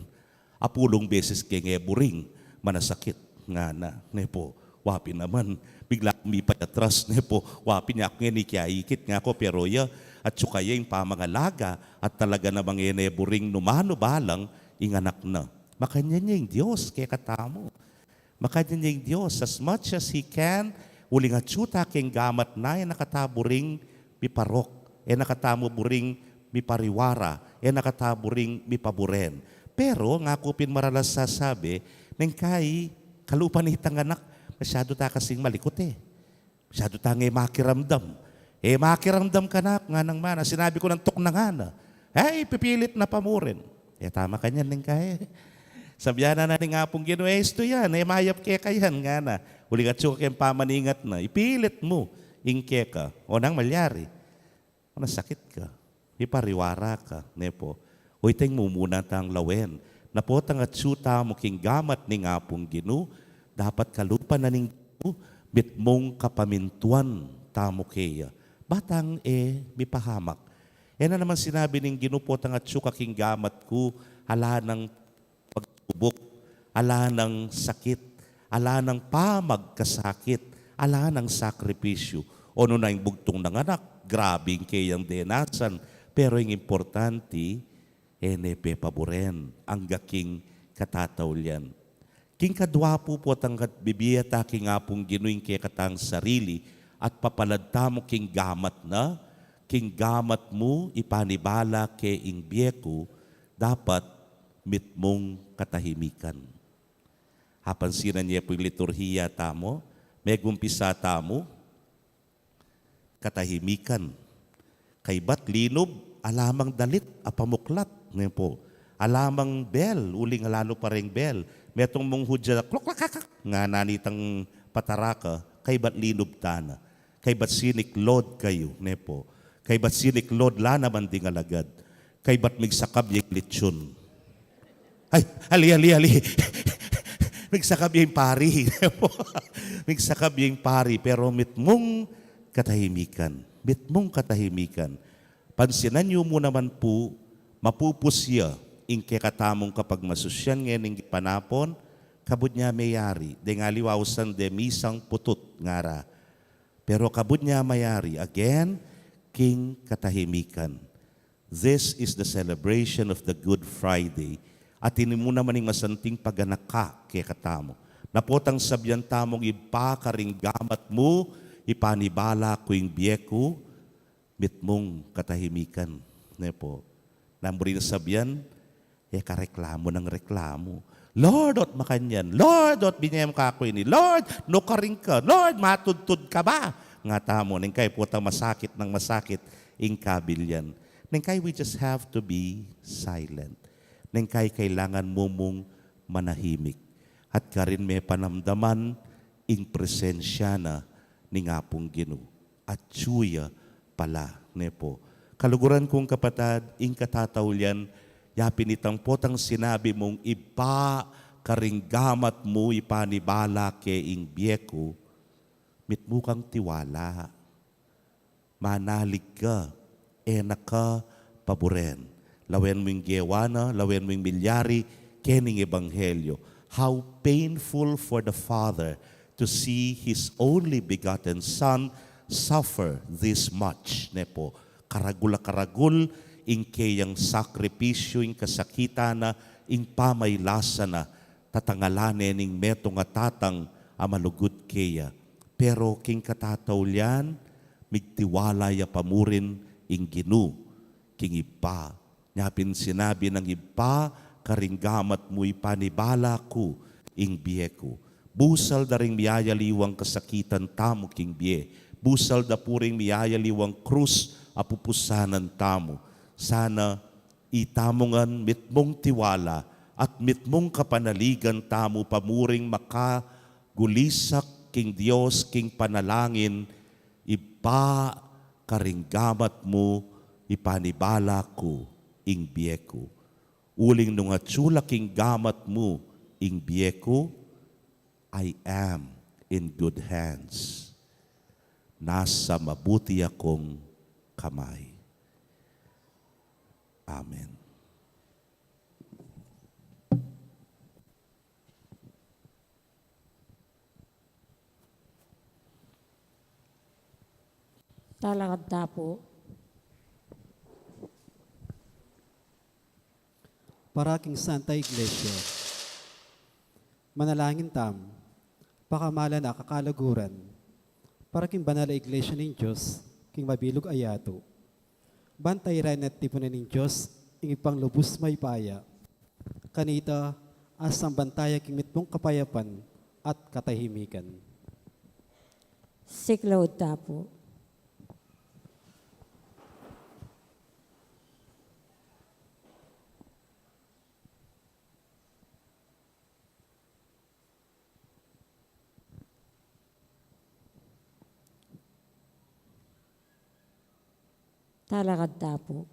apulung beses keng e buring manasakit," ngana, ne pu. Wa pin naman, bigla kung mipayatras, ne pu. Wa pin, nya ku ngeni kaya ikit, ngaku, pero ya, Atyu kaya ing pamangalaga, at talaga namang e ne buring numanu balang ing anak na. Makanyan ya ing Dios kekatamu. Makanyan ya ing Dios, as much as He can, uling atyu ta keng gamat na, e na kata buring miparok, e na kata mu buring mipariwara, e na kata buring mipaburen. Pero, ngaku pin maralas sasabi, neng kai, kalupa nitang anak, masyadu ta kasing malikut e. Masyadu tang e makiramdam. E makiramdam kanak, nganang mana, sinabi ku nang tuknangan na. Ay, pipilit na pamurin. E, tama kanyan, neng kai. Sabyan na na ning Apung Ginu, e, istu yan, e, mayap keka yan, ngana. Uling atyu ka keng pamaningat na, ipilit mu ing keka. O nang malyari, o nasakit ka, ipariwara ka, ne po. O iteng mumuna tang lawen, na potang atyu tamu king gamat ning Apung Ginu, dapat kalupa na ning Ginu, mitmung kapamintuan tamu keya. Ba tang e mipahamak. E na naman sinabi ning Ginu, potang atyu ka king gamat ku, ala nang pagsubuk, ala nang sakit, ala nang pamagkasakit, ala nang sakripisyu. O nung ing bugtung nang anak, grabe ing keyang denasan. Pero ing importante, e ne pepaburen angga king katataulian. King kadwa pu, potang kat bibie ta king Apung Ginu ing kekatang sarili, at papalad tamu king gamat na, king gamat mu ipanibala ke ing bie ku, dapat mitmung katahimikan. Apansinan ye pu ing liturhiya tamu, megumpisa tamu, katahimikan. Kaybat linub, ala mang dalit a pamuklat, ne po. Ala mang bel, uling ala nu pa reng bel. Metung mung hudya, klok, klak, klak, klak, ngana nitang pataraka, kaybat linub tana. Kaybat siniklod kayu, ne po. Kaybat siniklod la naman ding alagad. Kaybat migsakab ya ing litsun. Ay, ali, ali, ali. Migsakab ya ing pari. Migsakab ya ing pari, pero mitmung katahimikan. Mitmung katahimikan. Pansinan yu mu naman pu, mapupus ya ing kekatamung kapagmasusyan ngening panapun, kabud ne meyari, deng aliwa ausan de misang putut ngara. Pero kabud ne mayari, again, king katahimikan. This is the celebration of the Good Friday. At ini mu naman ing masanting paganaka kekatamu. Na potang sabyan tamung Ibpa, karing gamat mu ipanibala ku ing bie ku, mitmung katahimikan. Ne po. Nang buri na sabyan, e kareklamu nang reklamu. Lord, ot makanyan. Lord, ot binye mu kaku ini. Lord, nu karin ka. Lord, matudtud ka ba? Nga tamu, neng kai potang masakit nang masakit ing kabilyan. Neng kai, we just have to be silent. Neng kai, kailangan mu mung manahimik. At karin me panamdaman ing presensya na ning Apung Ginu. Atyu ya pala, ne po. Kaluguran kung kapatad, ing katataulian, yapin itang potang sinabi mung, Ibpa, karing gamat mu ipanibala ke ing bie ku, mitmu kang tiwala. Manalig ka, e na ka paburen. Lawen mu ing gewa na, lawen mu ing milyari kening ebanghelyo. How painful for the Father to see His only begotten Son suffer this much. Ne po, karagul a karagul ing keyang sakripisyu, ing kasakitan na, ing pamailasa na, tatangalan ne ning metung a tatang a malugud keya. Pero king katataulian, migtiwala ya pa murin ing Ginu, king Ibpa. Nya pin sinabi nang Ibpa, karing gamat mu ipanibala ku ing bie ku. Busal da ring miyayaliwang kasakitan tamu king bie. Busal da pu ring miyayaliwang krus a pupusanan tamu. Sana itamu ngan mitmung tiwala at mitmung kapanaligan tamu pa muring makagulisak king Dios king panalangin, Ibpa, karing gamat mu ipanibala ku ing bie ku. Uling nung atyu la king gamat mu ing bie ku, I am in good hands. Nasa mabuti akong kamay. Amen. Talakad ta pu. Para king Santa Iglesia. Manalangin tamu, pakamalan a kakalaguran, para king banal a Iglesia ning Dios, king mabilug a yatu. Ban tairan at tipunan ning Dios, ing Ibpang lubus mayupaya. Kanita, asamban taya king mitmung kapayapan at katahimikan. Siklaud ta pu. Talakad ta pu.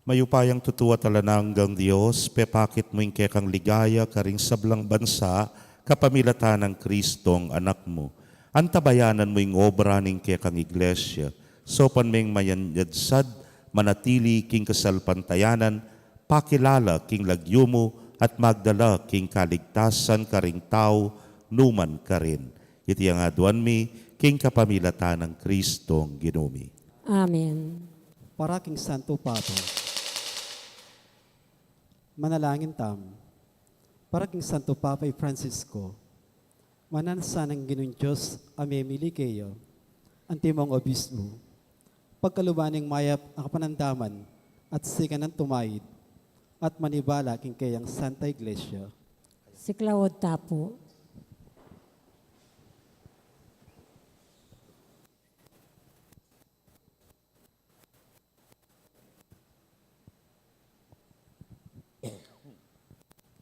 Mayupayang tutu at alang anggang Dios, pepakit mu ing kekang ligaya karing sablang bansa, kapamilatan nang Kristong Anak mu. Antabayanan mu ing obra ning kekang Iglesia, saupan meng mayanyadsad, manatili king kasalpantayanan, pakilala king lagyu mu, at magdala king kaligtasan karing tau numan karin. Iti ing aduan mi, king kapamilatan nang Kristong Ginu mi. Amen. Para king Santo Papa. Manalangin tamu. Para king Santo Papa i Francisco, mananu sana ing Ginung Dios a memili keya, antimong obispu, pagkaluban ning mayap a kapanandaman at sikanan tumaid at manibala king keyang Santa Iglesia. Siklaud ta pu.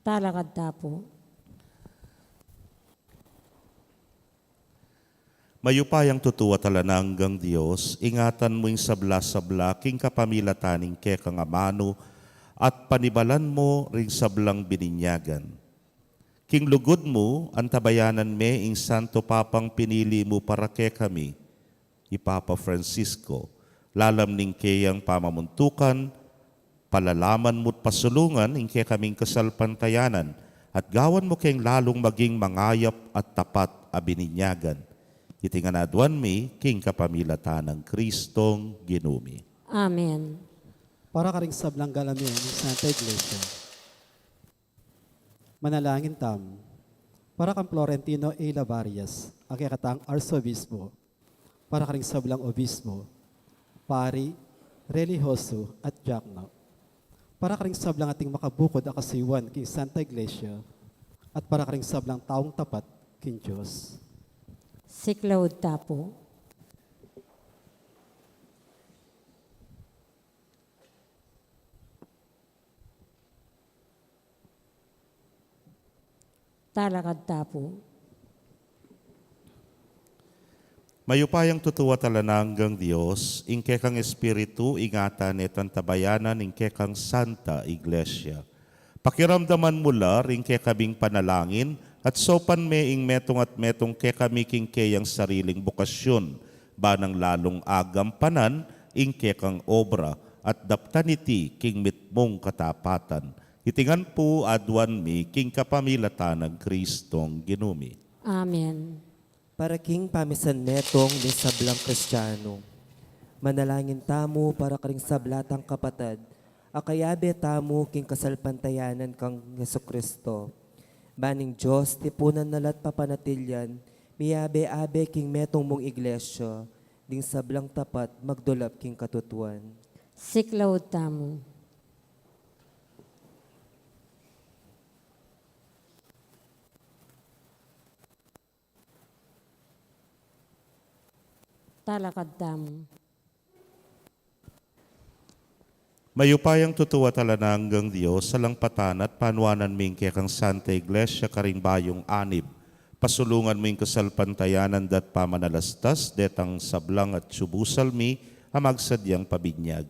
Talakad ta pu. Mayupayang tutu at alang anggang Dios, ingatan mu ing sabla-sabla king kapamilatan ning kekang amanu at panibalan mu ring sablang bininyagan. King lugud mu, antabayanan me ing Santo Papang pinili mu para kekami, i Papa Francisco, lalam ning keyang pamamuntukan, palalaman mu't pasulungan ing kekaming kasalpantayanan, at gawan mu keng lalung maging mangayap at tapat a bininyagan. Iti ngan aduan mi king kapamilatan nang Kristong Ginu mi. Amen. Para karing sablang galamen ning Santa Iglesia. Manalangin tamu. Para kang Florentino A. Lavarias, a kekatang Arsobispo. Para karing sablang obispo, pari, relihiyoso, at diakono. Para karing sablang ating makabukod a kasuyuan king Santa Iglesia, at para karing sablang taung tapat king Dios. Siklaud ta pu. Talakad ta pu. Mayupayang tutu at alang anggang Dios, ing kekang Espiritu, ingatan at antabayanan ing kekang Santa Iglesia. Pakiramdaman mu la ring kekaming panalangin, at saupan me ing metung at metung kekami king keyang sariling bukasyon, ban nang lalung agampanan ing kekang obra, at daptan iti king mitmung katapatan. Iti ngan pu aduan mi king kapamilatan nang Kristong Ginu mi. Amen. Para king pamisanmetung ning sablang Kristiano. Manalangin tamu para karing sabla tang kapatad a kayabe tamu king kasalpantayanan kang Jesucristo. Ban ing Dios, tipunan na la't papanatilian, miyabe-abe king metung mung Iglesia, ding sablang tapat magdulap king katutuan. Siklaud tamu. Talakad tamu. Mayupayang tutu at alang anggang Dios, salangpatan at panuanan mi ing kekang Santa Iglesia karing bayung anib. Pasulungan mu ing kasalpantayanan da't pamanalastas detang sablang atsu busal mi a magsadyang pabinyag.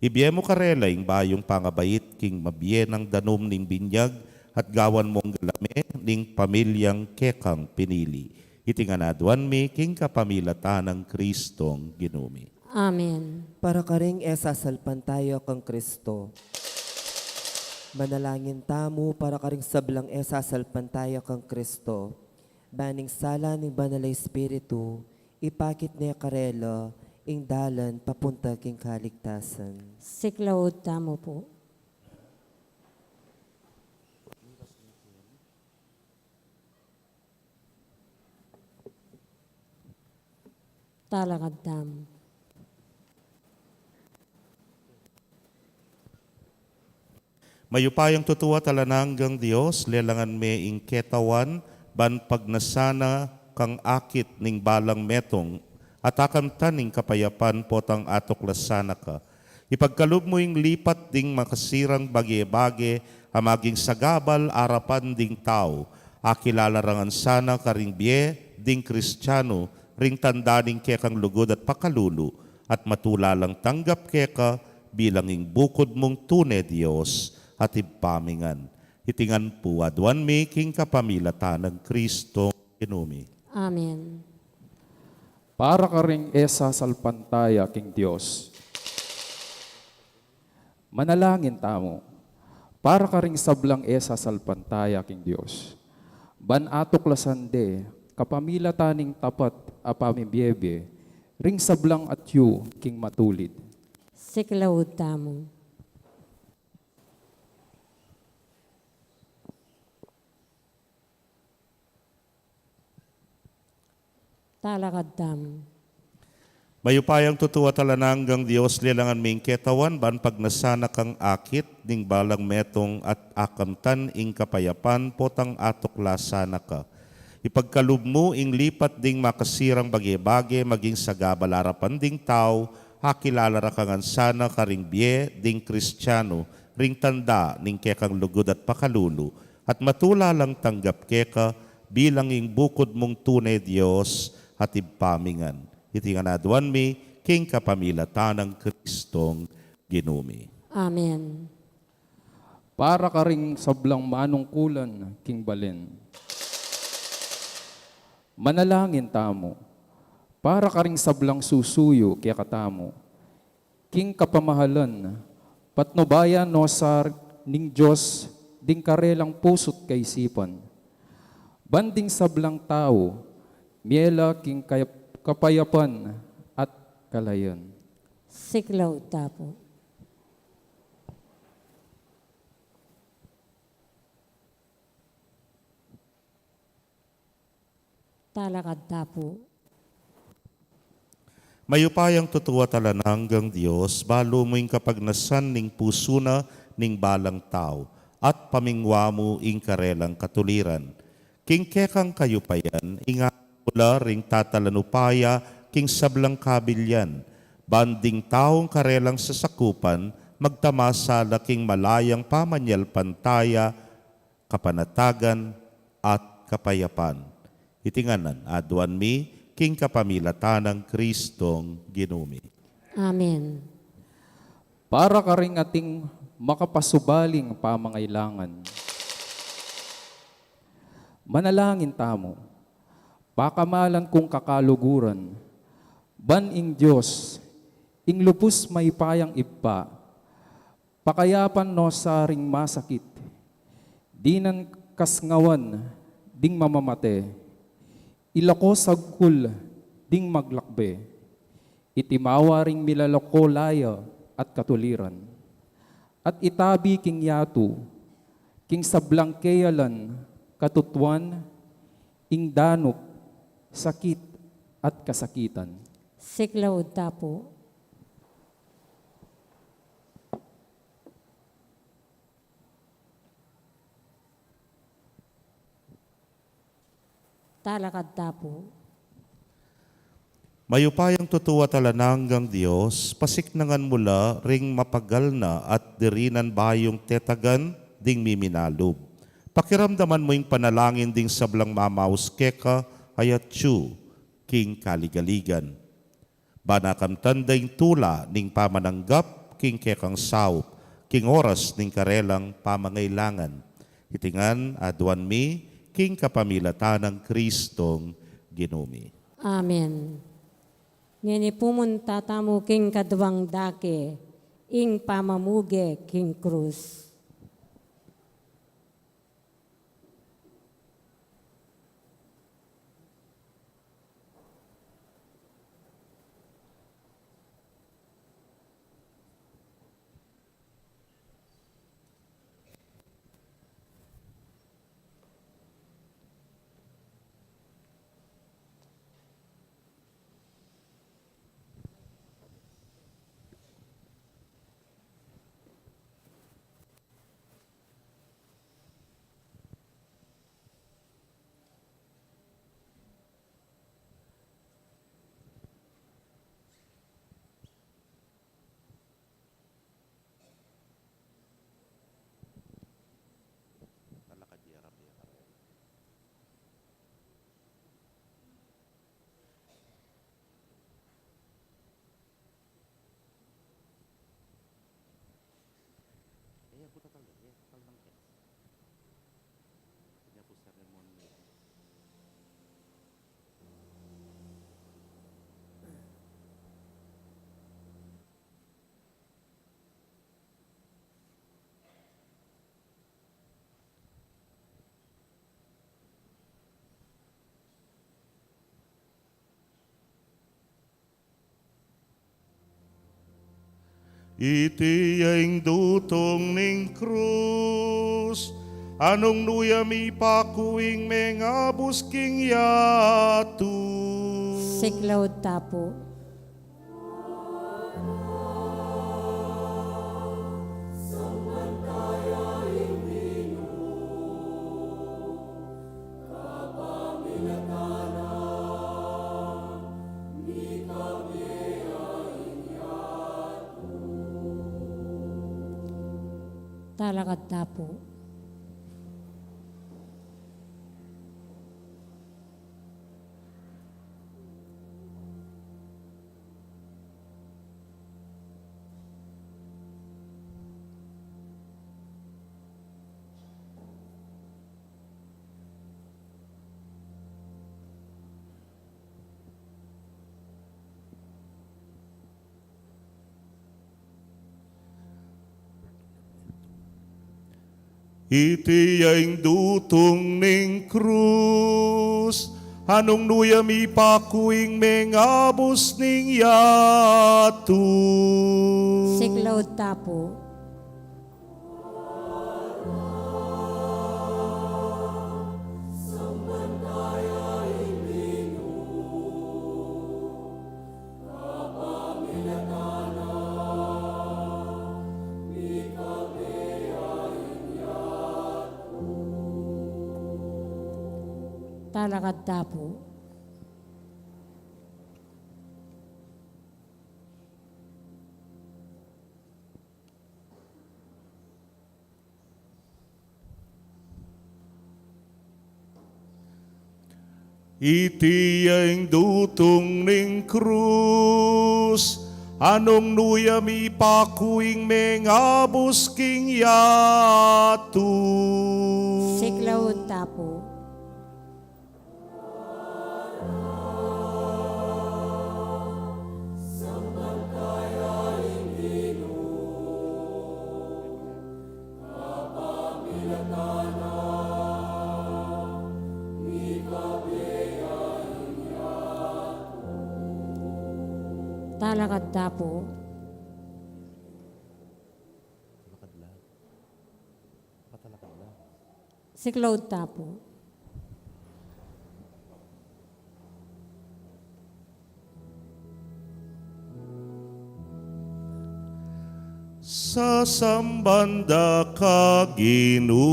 Ibie mu karela ing bayung pangabait king mabie nang danum ning binyag, at gawan mung galame ning pamilyang kekang pinili. Iti ngan aduan mi king kapamilatan nang Kristong Ginu mi. Amen. Para karing e sasalpantaya kang Kristo. Manalangin tamu para karing sablang e sasalpantaya kang Kristo. Ban ing sala ning Banal a Espiritu, ipakit ne karela ing dalan papunta king kaligtasan. Siklaud tamu pu. Talakad tamu. Mayupayang tutu at alang anggang Dios, lelangan me ing ketawan, ban pagnasan na kang akit ning balang metung, at akamtan ing kapayapan potang atuklasan na ka. Ipagkalub mu ing lipat ding makasirang bage-bage a maging sagabal arapan ding tau, akilala ra ngan sana karing bie ding Kristianu, ring tanda ning kekang lugud at pakalulu, at matula lang tanggap keka bilang ing bukud mung tune Dios at Ibpa mi ngan. Iti ngan pu aduan mi king kapamilatan nang Kristong Ginu mi. Amen. Para karing e sasalpantaya king Dios. Manalangin tamu. Para karing sablang e sasalpantaya king Dios, ban atuklasan de kapamilatan ning tapat a pamibiebe ring sablang atyu king matulid. Siklaud tamu. Talakad tamu. Mayupayang tutu at alang anggang Dios, lelangan me ing ketawan, ban pagnasan na kang akit ning balang metung at akamtan ing kapayapan potang atuklasan na ka. Ipagkalub mu ing lipat ding makasirang bage-bage maging sagabal arapan ding tau, akilala ra ka ngan sana karing bie ding Kristianu, ring tanda ning kekang lugud at pakalulu, at matula lang tanggap keka bilang ing bukud mung tune Dios at Ibpa mi ngan. Iti ngan aduan mi king kapamilatan nang Kristong Ginu mi. Amen. Para karing sablang manungkulan king balen. Manalangin tamu. Para karing sablang susuyu kekatamu king kapamahalan, patnubayan no sa ning Dios ding karelang pusu't kaisipan, ban ding sablang tau mie la king kayap-, kapayapan at kalayan. Siklaud ta pu. Talakad ta pu. Mayupayang tutu at alang anggang Dios, balu mu ing kapagnasan ning pusu na ning balang tau, at pamingwa mu ing karelang katuliran. King kekang kayupayan, inganan mu la ring tatalan upaya king sablang kabilyan, ban ding taung karelang sasakupan magtamasa la king malayang pamanyalpantaya, kapanatagan, at kapayapan. Iti ngan aduan mi king kapamilatan nang Kristong Ginu mi. Amen. Para karing ating makapasubaling pamangailangan. Manalangin tamu. Pakamalan kung kakaluguran, ban ing Dios, ing lubus mayupayang Ibpa, pakayapan no sa ring masakit, dinan kasngawan ding mamamate, ilako sagkul ding maglakbe, itimawa ring milalako laya at katuliran, at itabi king yatu, king sablang keyalan katutuan, ing danup, sakit, at kasakitan. Siklaud ta pu. Talakad ta pu. Mayupayang tutu at alang anggang Dios, pasiknangan mu la ring mapagal na at dirinan bayung tetagan ding miminalub. Pakiramdaman mu ing panalangin ding sablang mamaus keka a atyu king kaligaligan. Ban akamtan da ing tula ning pamananggap king kekang saup, king oras ning karelang pamangailangan. Iti ngan aduan mi king kapamilatan nang Kristong Ginu mi. Amen. Ngeni pumunta tamu king kaduang dake, ing pamamuge king krus. Iti ya ing dutung ning krus, a nung nu ya mipaku ing mengabus king yatu. Siklaud ta pu. Talakad ta pu. Iti ya ing dutung ning krus, a nung nu ya mipaku ing mengabus ning yatu. Siklaud ta pu. Talakad ta pu. Iti ya ing dutung ning krus, a nung nu ya mipaku ing mengabus king yatu. Siklaud ta pu. Talakad ta pu. Siklaud ta pu. Sasamban da ka, Ginu.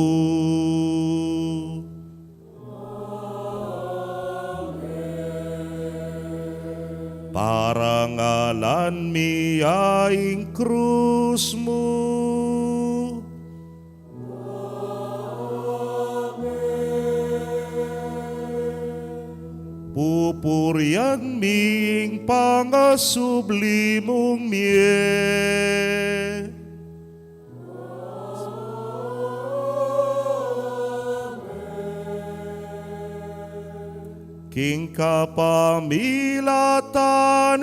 Parangalan mi ya ing krus mu. Pupurian mi ing pangasubli mung mie. King kapamilatan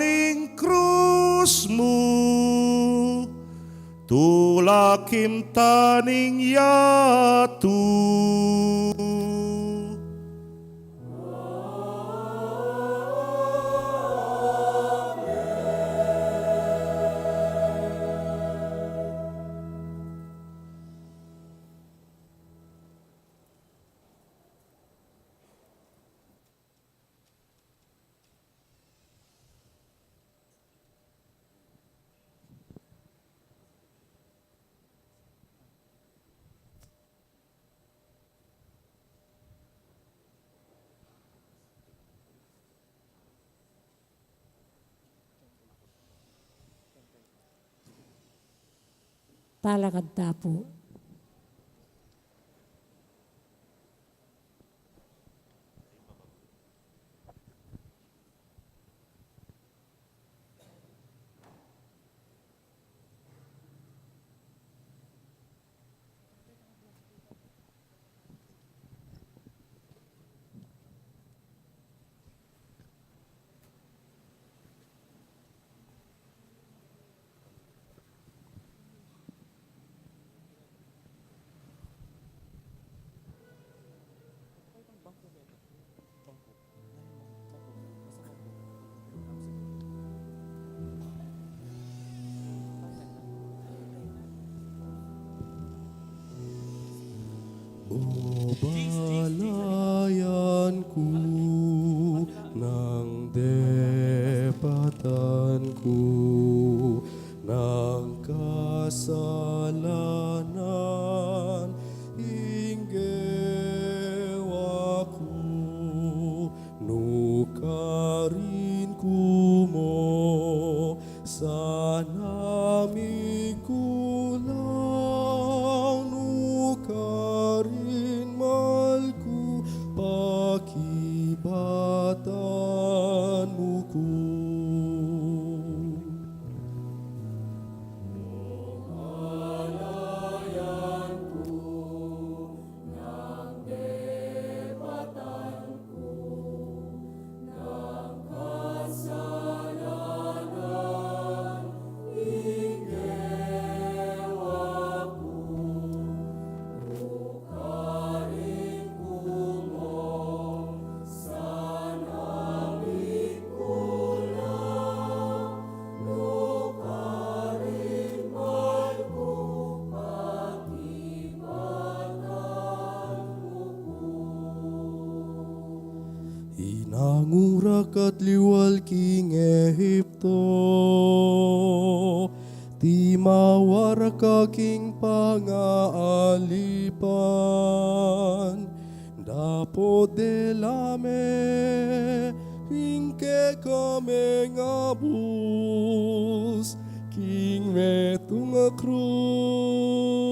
ning krus mu, tulakin ta ning yatu. Talakad ta pu. O balayan ku, nang depatan ku nang kasalanan ing gewa ku, nukarin ku mo sana mikulaw, nukarin mal ku pakibatan mu ku. Inangu ra ka at liwal king Egipto, timawa ra ka king pangaalipan, dapot dela me ing kekaming abus king metung a krus.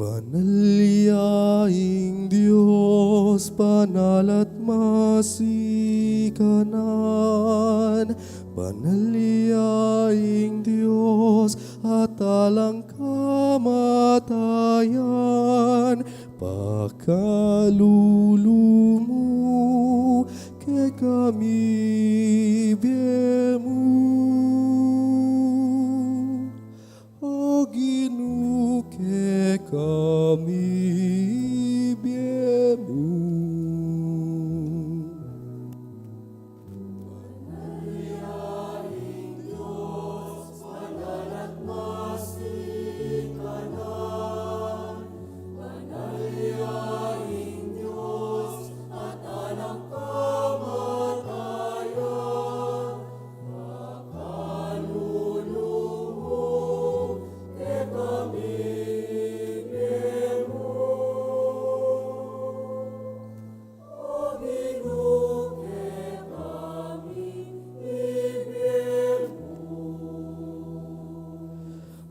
Banal ya ing Dios, banal at masikanan, banal ya ing Dios at alang kamatayan, pakalulu mu kekami bie mu. O Ginu, kekami bie mu.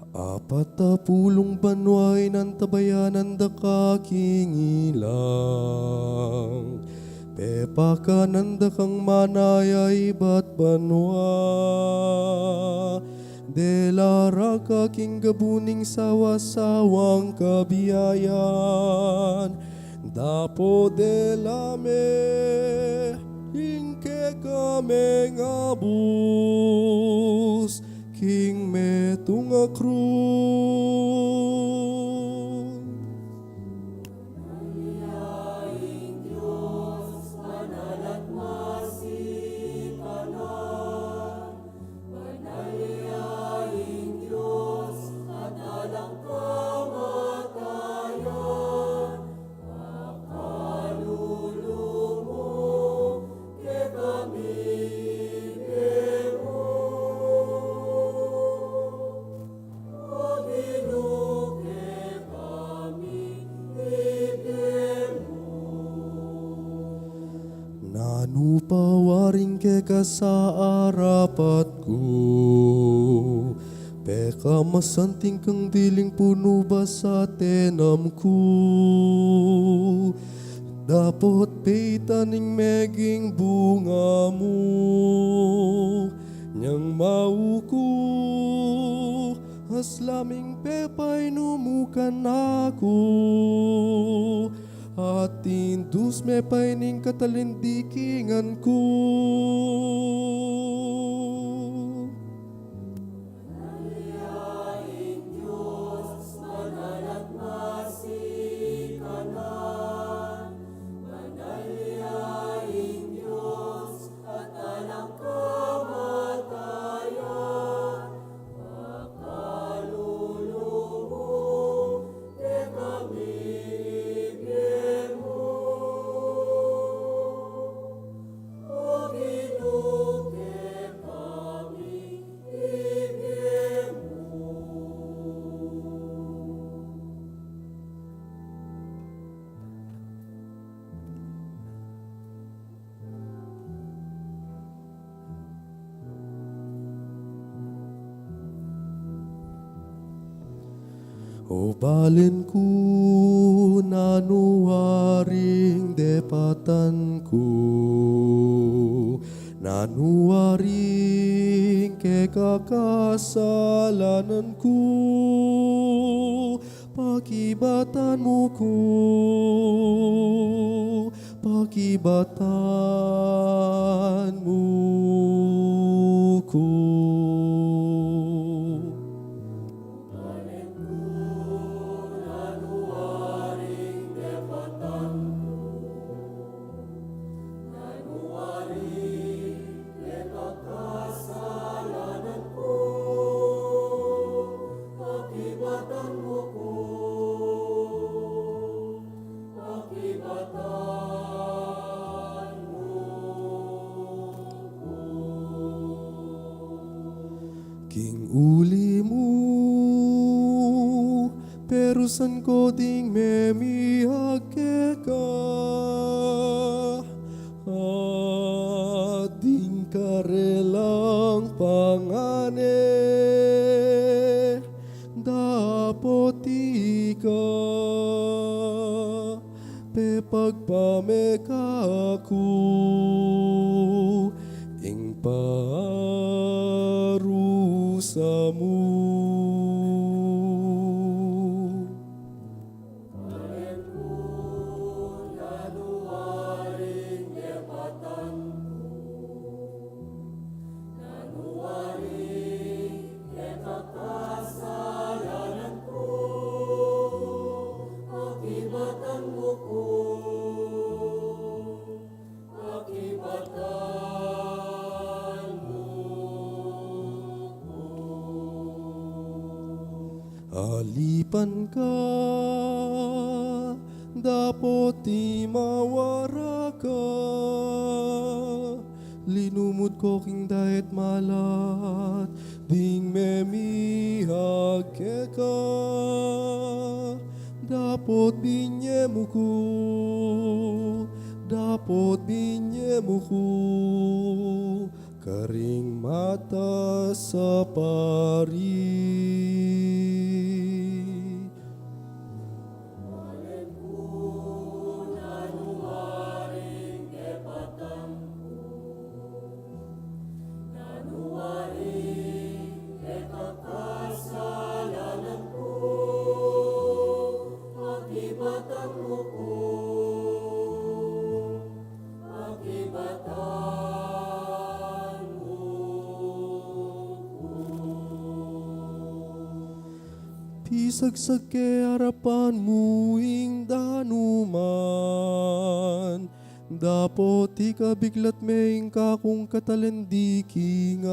Apat a pulung banua inantabayanan da ka king ilang, pepakanan da kang mana ya ibat banua. Dela ra ka king gabu ning sawa-sawang kabiayan, dapot dela me ing kekaming abus king metung a krus. Nanu pa waring keka sa arapat ku, Pekamasanting kang diling punu ba sa tenam ku, dapot peitan ing meging bunga mu. Nyang mauku, aslaming pepainu mu kanaku, at indus me pa ining katalindikingan ku. O balen ku, nanu waring depatan ku, nanu waring kekakasalanan ku, pakibatan mu ku, pakibatan mu ku. King uli mu, perusan ko ding memiag keka, at ding karelang pangane, dapot ika pepagpameka ku ing parusa mu. Alipan ka, dapot di mawara ka. Linumud ko king dayat malat ding memiag keka, dapot binye mu ku, dapot binye mu ku karing matas a pari. Pisagsagan ke arapan mu ing danuman, dapot ikabiglat me ing kakung katalindikingan.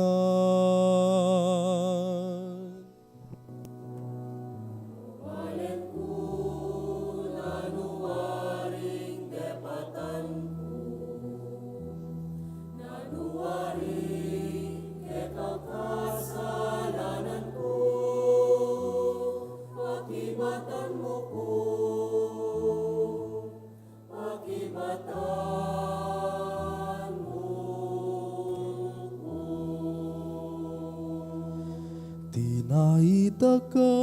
Naitag ka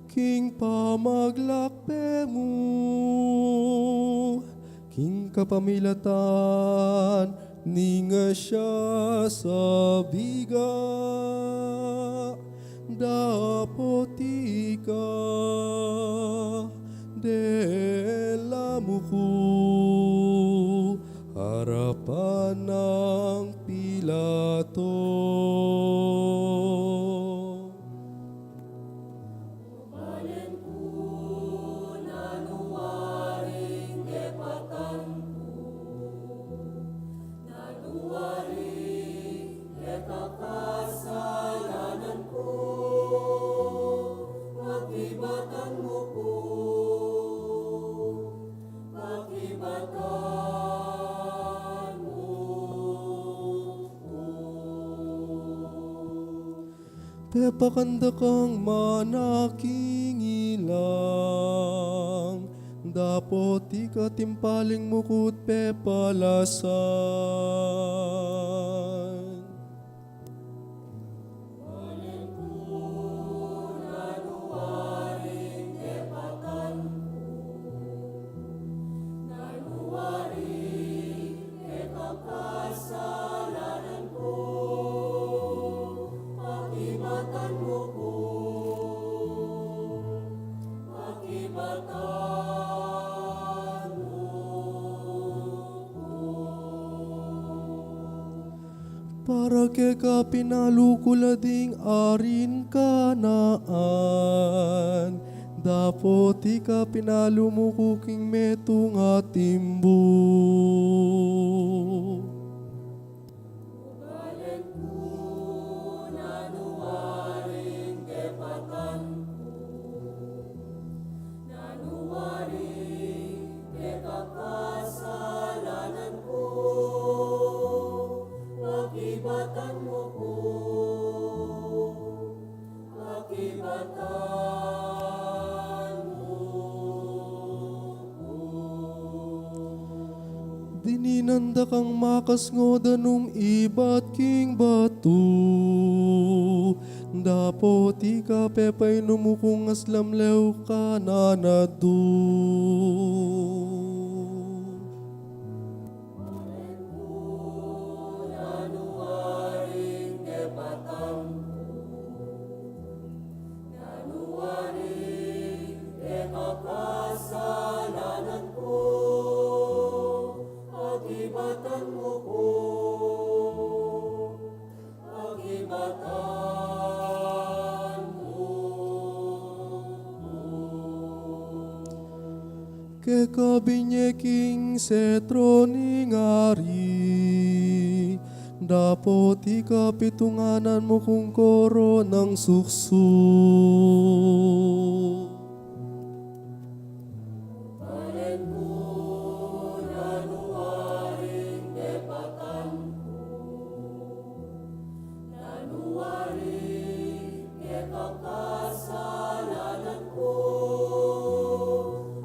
king pamaglakbe mu, king kapamilatan ning siya sabiga, dapot ika dela mu ku arapan nang Pilato. Balen ku nanu waring kepatan ku, nanu waring kekakasalanan ku, pakibatan mu ku, pakibatan mu ku. Pepakan da kang mana king ilang, dapot ika timpaling mu ku't pepalasan. Balen ku nanu waring kepatan ku, nanu waring kekakasalanan ku, pakibatan mu ku, pakibatan mu ku. Para keka pinalu ku la ding arin Kanaan, dapot ika pinalu mu ku king metung a timbu. Balen ku nanu waring kepatan ku, nanu waring kekakasalanan ku, pakibatan mu ku, pakibatan mu ku. Dininan da kang makas ngodang ibat king batu, dapot ika pepainum mu kung aslamlew ka na nadu. Balen ku nanu waring kepatan ku, nanu waring kekakasalanan ku, pakibatan mu ku, pakibatan mu ku. Keka binye king setro ning ari, dapot ika pitunganan mu kung koronang suksuk. Balen ku nanu waring kepatan ku, nanu waring kekakasalanan ku,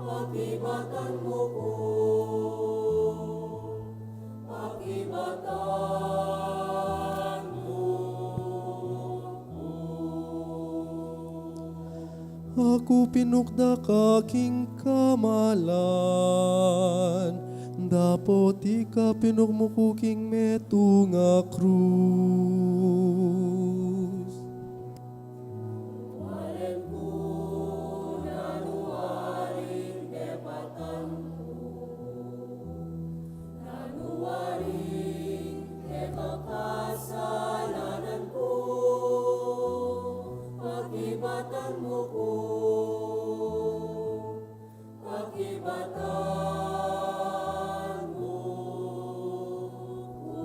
pakibatan mu ku, pakibatan mu ku. Aku pinukda ka king kamalan, dapot ika pinuk mu ku king metung a krus. Balen ku nanu waring kepatan ku, nanu waring kekakasalanan ku, pakibatan mu ku, pakibatan mu ku.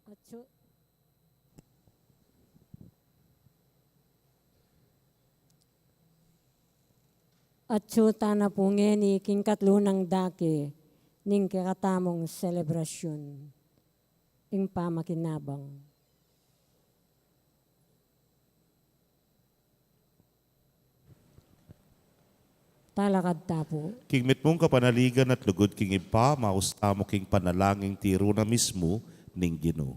Atsu, atsu tana pu ngeni king katlu nang dake ning kekatamung selebrasyun, ing pamakinabang. Talakad ta pu. King mitmung kapanaligan at lugud king Ibpa, maus tamu king panalangin tiru na mismu ning Ginu.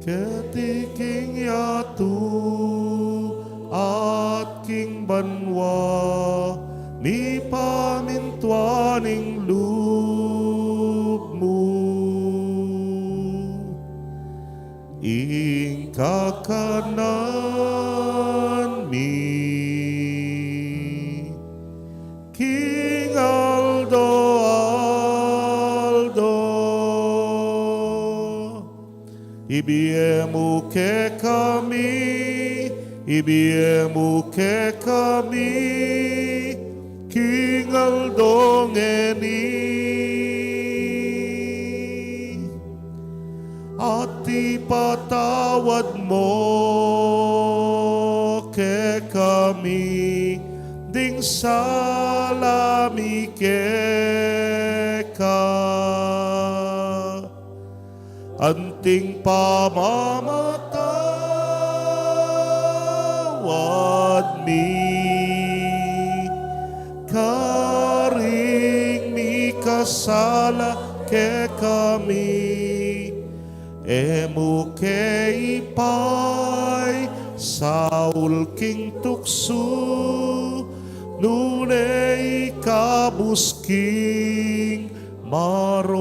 Keti king yatu at king banua, mipamintuan ing lub mu. Ing kakanan mi king aldo-aldo, ibie mu kekami, ibie mu kekami king aldo ngeni. At ipatawad mu kekami ding sala mi keka, anting pamamatawad mi karing mikasala kekami. E mu ke ipaisaul king tuksu, nune ikabus king marok.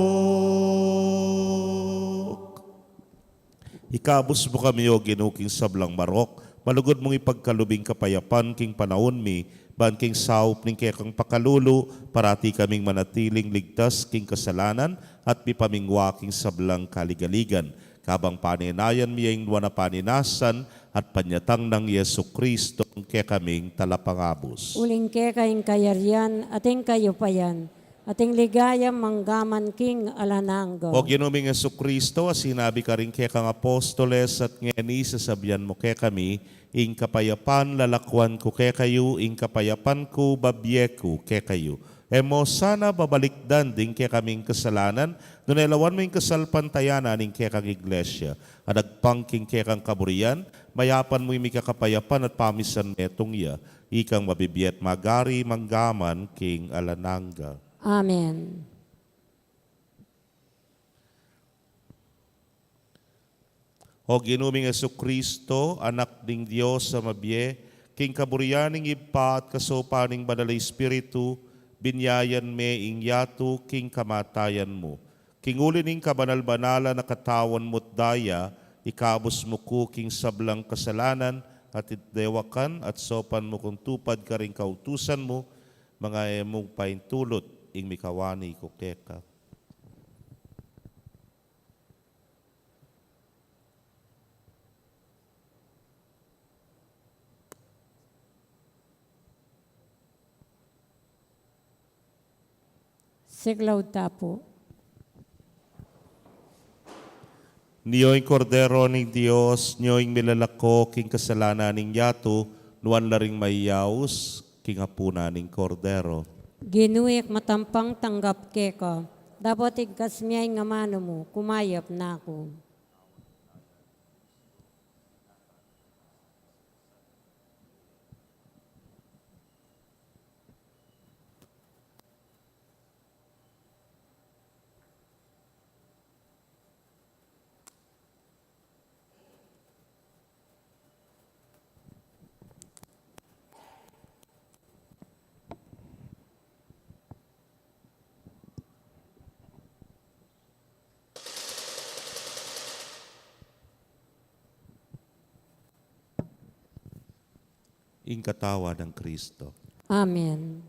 Ikabus mu kami, O Ginu, king sablang marok, malugud mung ipagkalub ing kapayapan king panaun mi, ban king saup ning kekang pakalulu, parati kaming manatiling ligtas king kasalanan at mipamingwa king sablang kaligaligan. Kabang panenayan mi ing nuan a paninasan at panyatang nang Jesucristo, kekaming talapangabus. Uling keka ing kayarian, at ing kayupayan, at ing ligaya manggaman king alang angga. O Ginu ming Jesucristo, a sinabi karing kekang apostoles, at ngeni sasabian mu kekami, ing kapayapan lalakuan ku kekayu, ing kapayapan ku babie ku kekayu. E mu sana babalikdan ding kekaming kasalanan, nune lawan mu ing kasalpantayanan ning kekang iglesia, a dagpang king kekang kaburian, mayapan mu ing mika kapayapan at pamisan metung ya, ikang mabibie at magari manggaman king alang angga. Amen. O Ginu ming Jesucristo, Anak ning Dios a mabie, king kaburian ning Ibpa at kasaupan ning Banal a Espiritu, binyayan me ing yatu king kamatayan mu. King uli ning kabanal-banalan a katawan mu at daya, ikabus mu ku king sablang kasalanan, at ing dewakan at saupan mu kung tupad karing kautusan mu, manga e mung paintulut ing mikawani ku keka. Siglaud ta pu. Nio ing Kordero ning Dios, nio ing milalako king kasalanan ning yatu, nuan la ring mayaus king apunan ning Kordero. Ginu, ikang matampang tanggap keka, dapot igkas mi ya ing amanu mu, kumayap na ku. Ing katawan nang Kristo. Amen.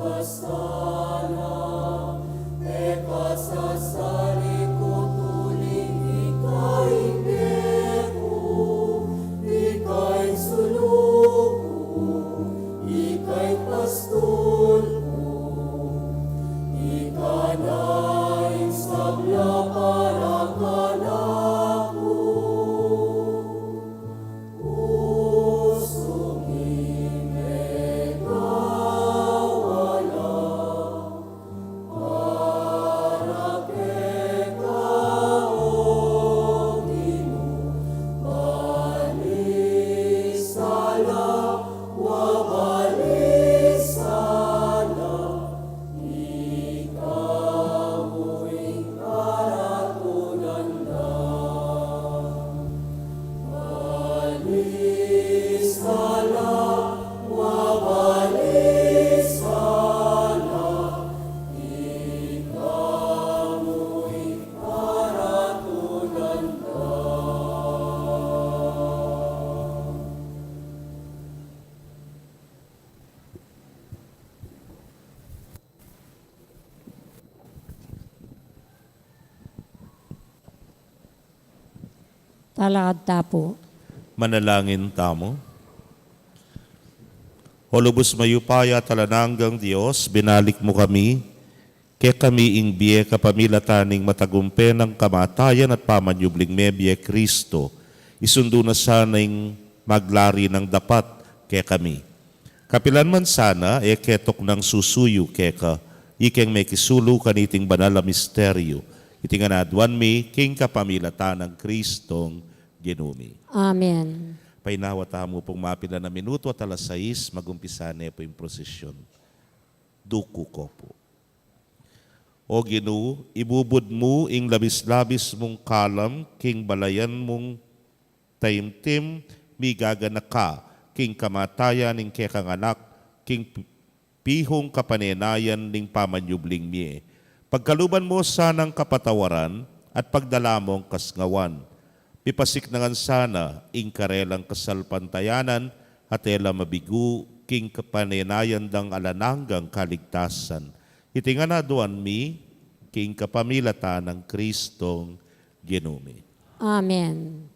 Kasala, e ka sasalikut uling ika ing bie ku, ika ing sulu ku, ika ing pastul ku, ika na ing sabla para kanaku. Talakad ta pu. Manalangin tamu. O lubus mayupaya at alang anggang Dios, binalik mu kami kekami ing bie kapamilatan ning matagumpe nang kamatayan at pamanyubling mie, bie Kristo. Isundu na sana ing maglari nang dapat kekami. Kapilan man sana e ketok nang susuyu keka, ikeng mekisulu kaniting banal a misteryu. Iti ngan aduan mi king kapamilatan nang Kristong Ginu mi. Amen. Painawa tamu pung mapilan a minutu at alas sais, magumpisa ne pu ing prosesyon. Duku ko pu. O Ginu, ibubud mu ing labis-labis mung kalam king balayan mung taimtim, migaganaka king kamatayan ning kekang Anak, king pi-, pihung kapanenayan ning pamanyubling mie. Pagkaluban mu sanang kapatawaran at pagdala mung kasngawan. Mipasik na ngan sana ing karelang kasalpantayanan at e la mabigu king kapanenayan dang alang anggang kaligtasan. Iti ngan aduan mi king kapamilatan nang Kristong Ginu mi. Amen.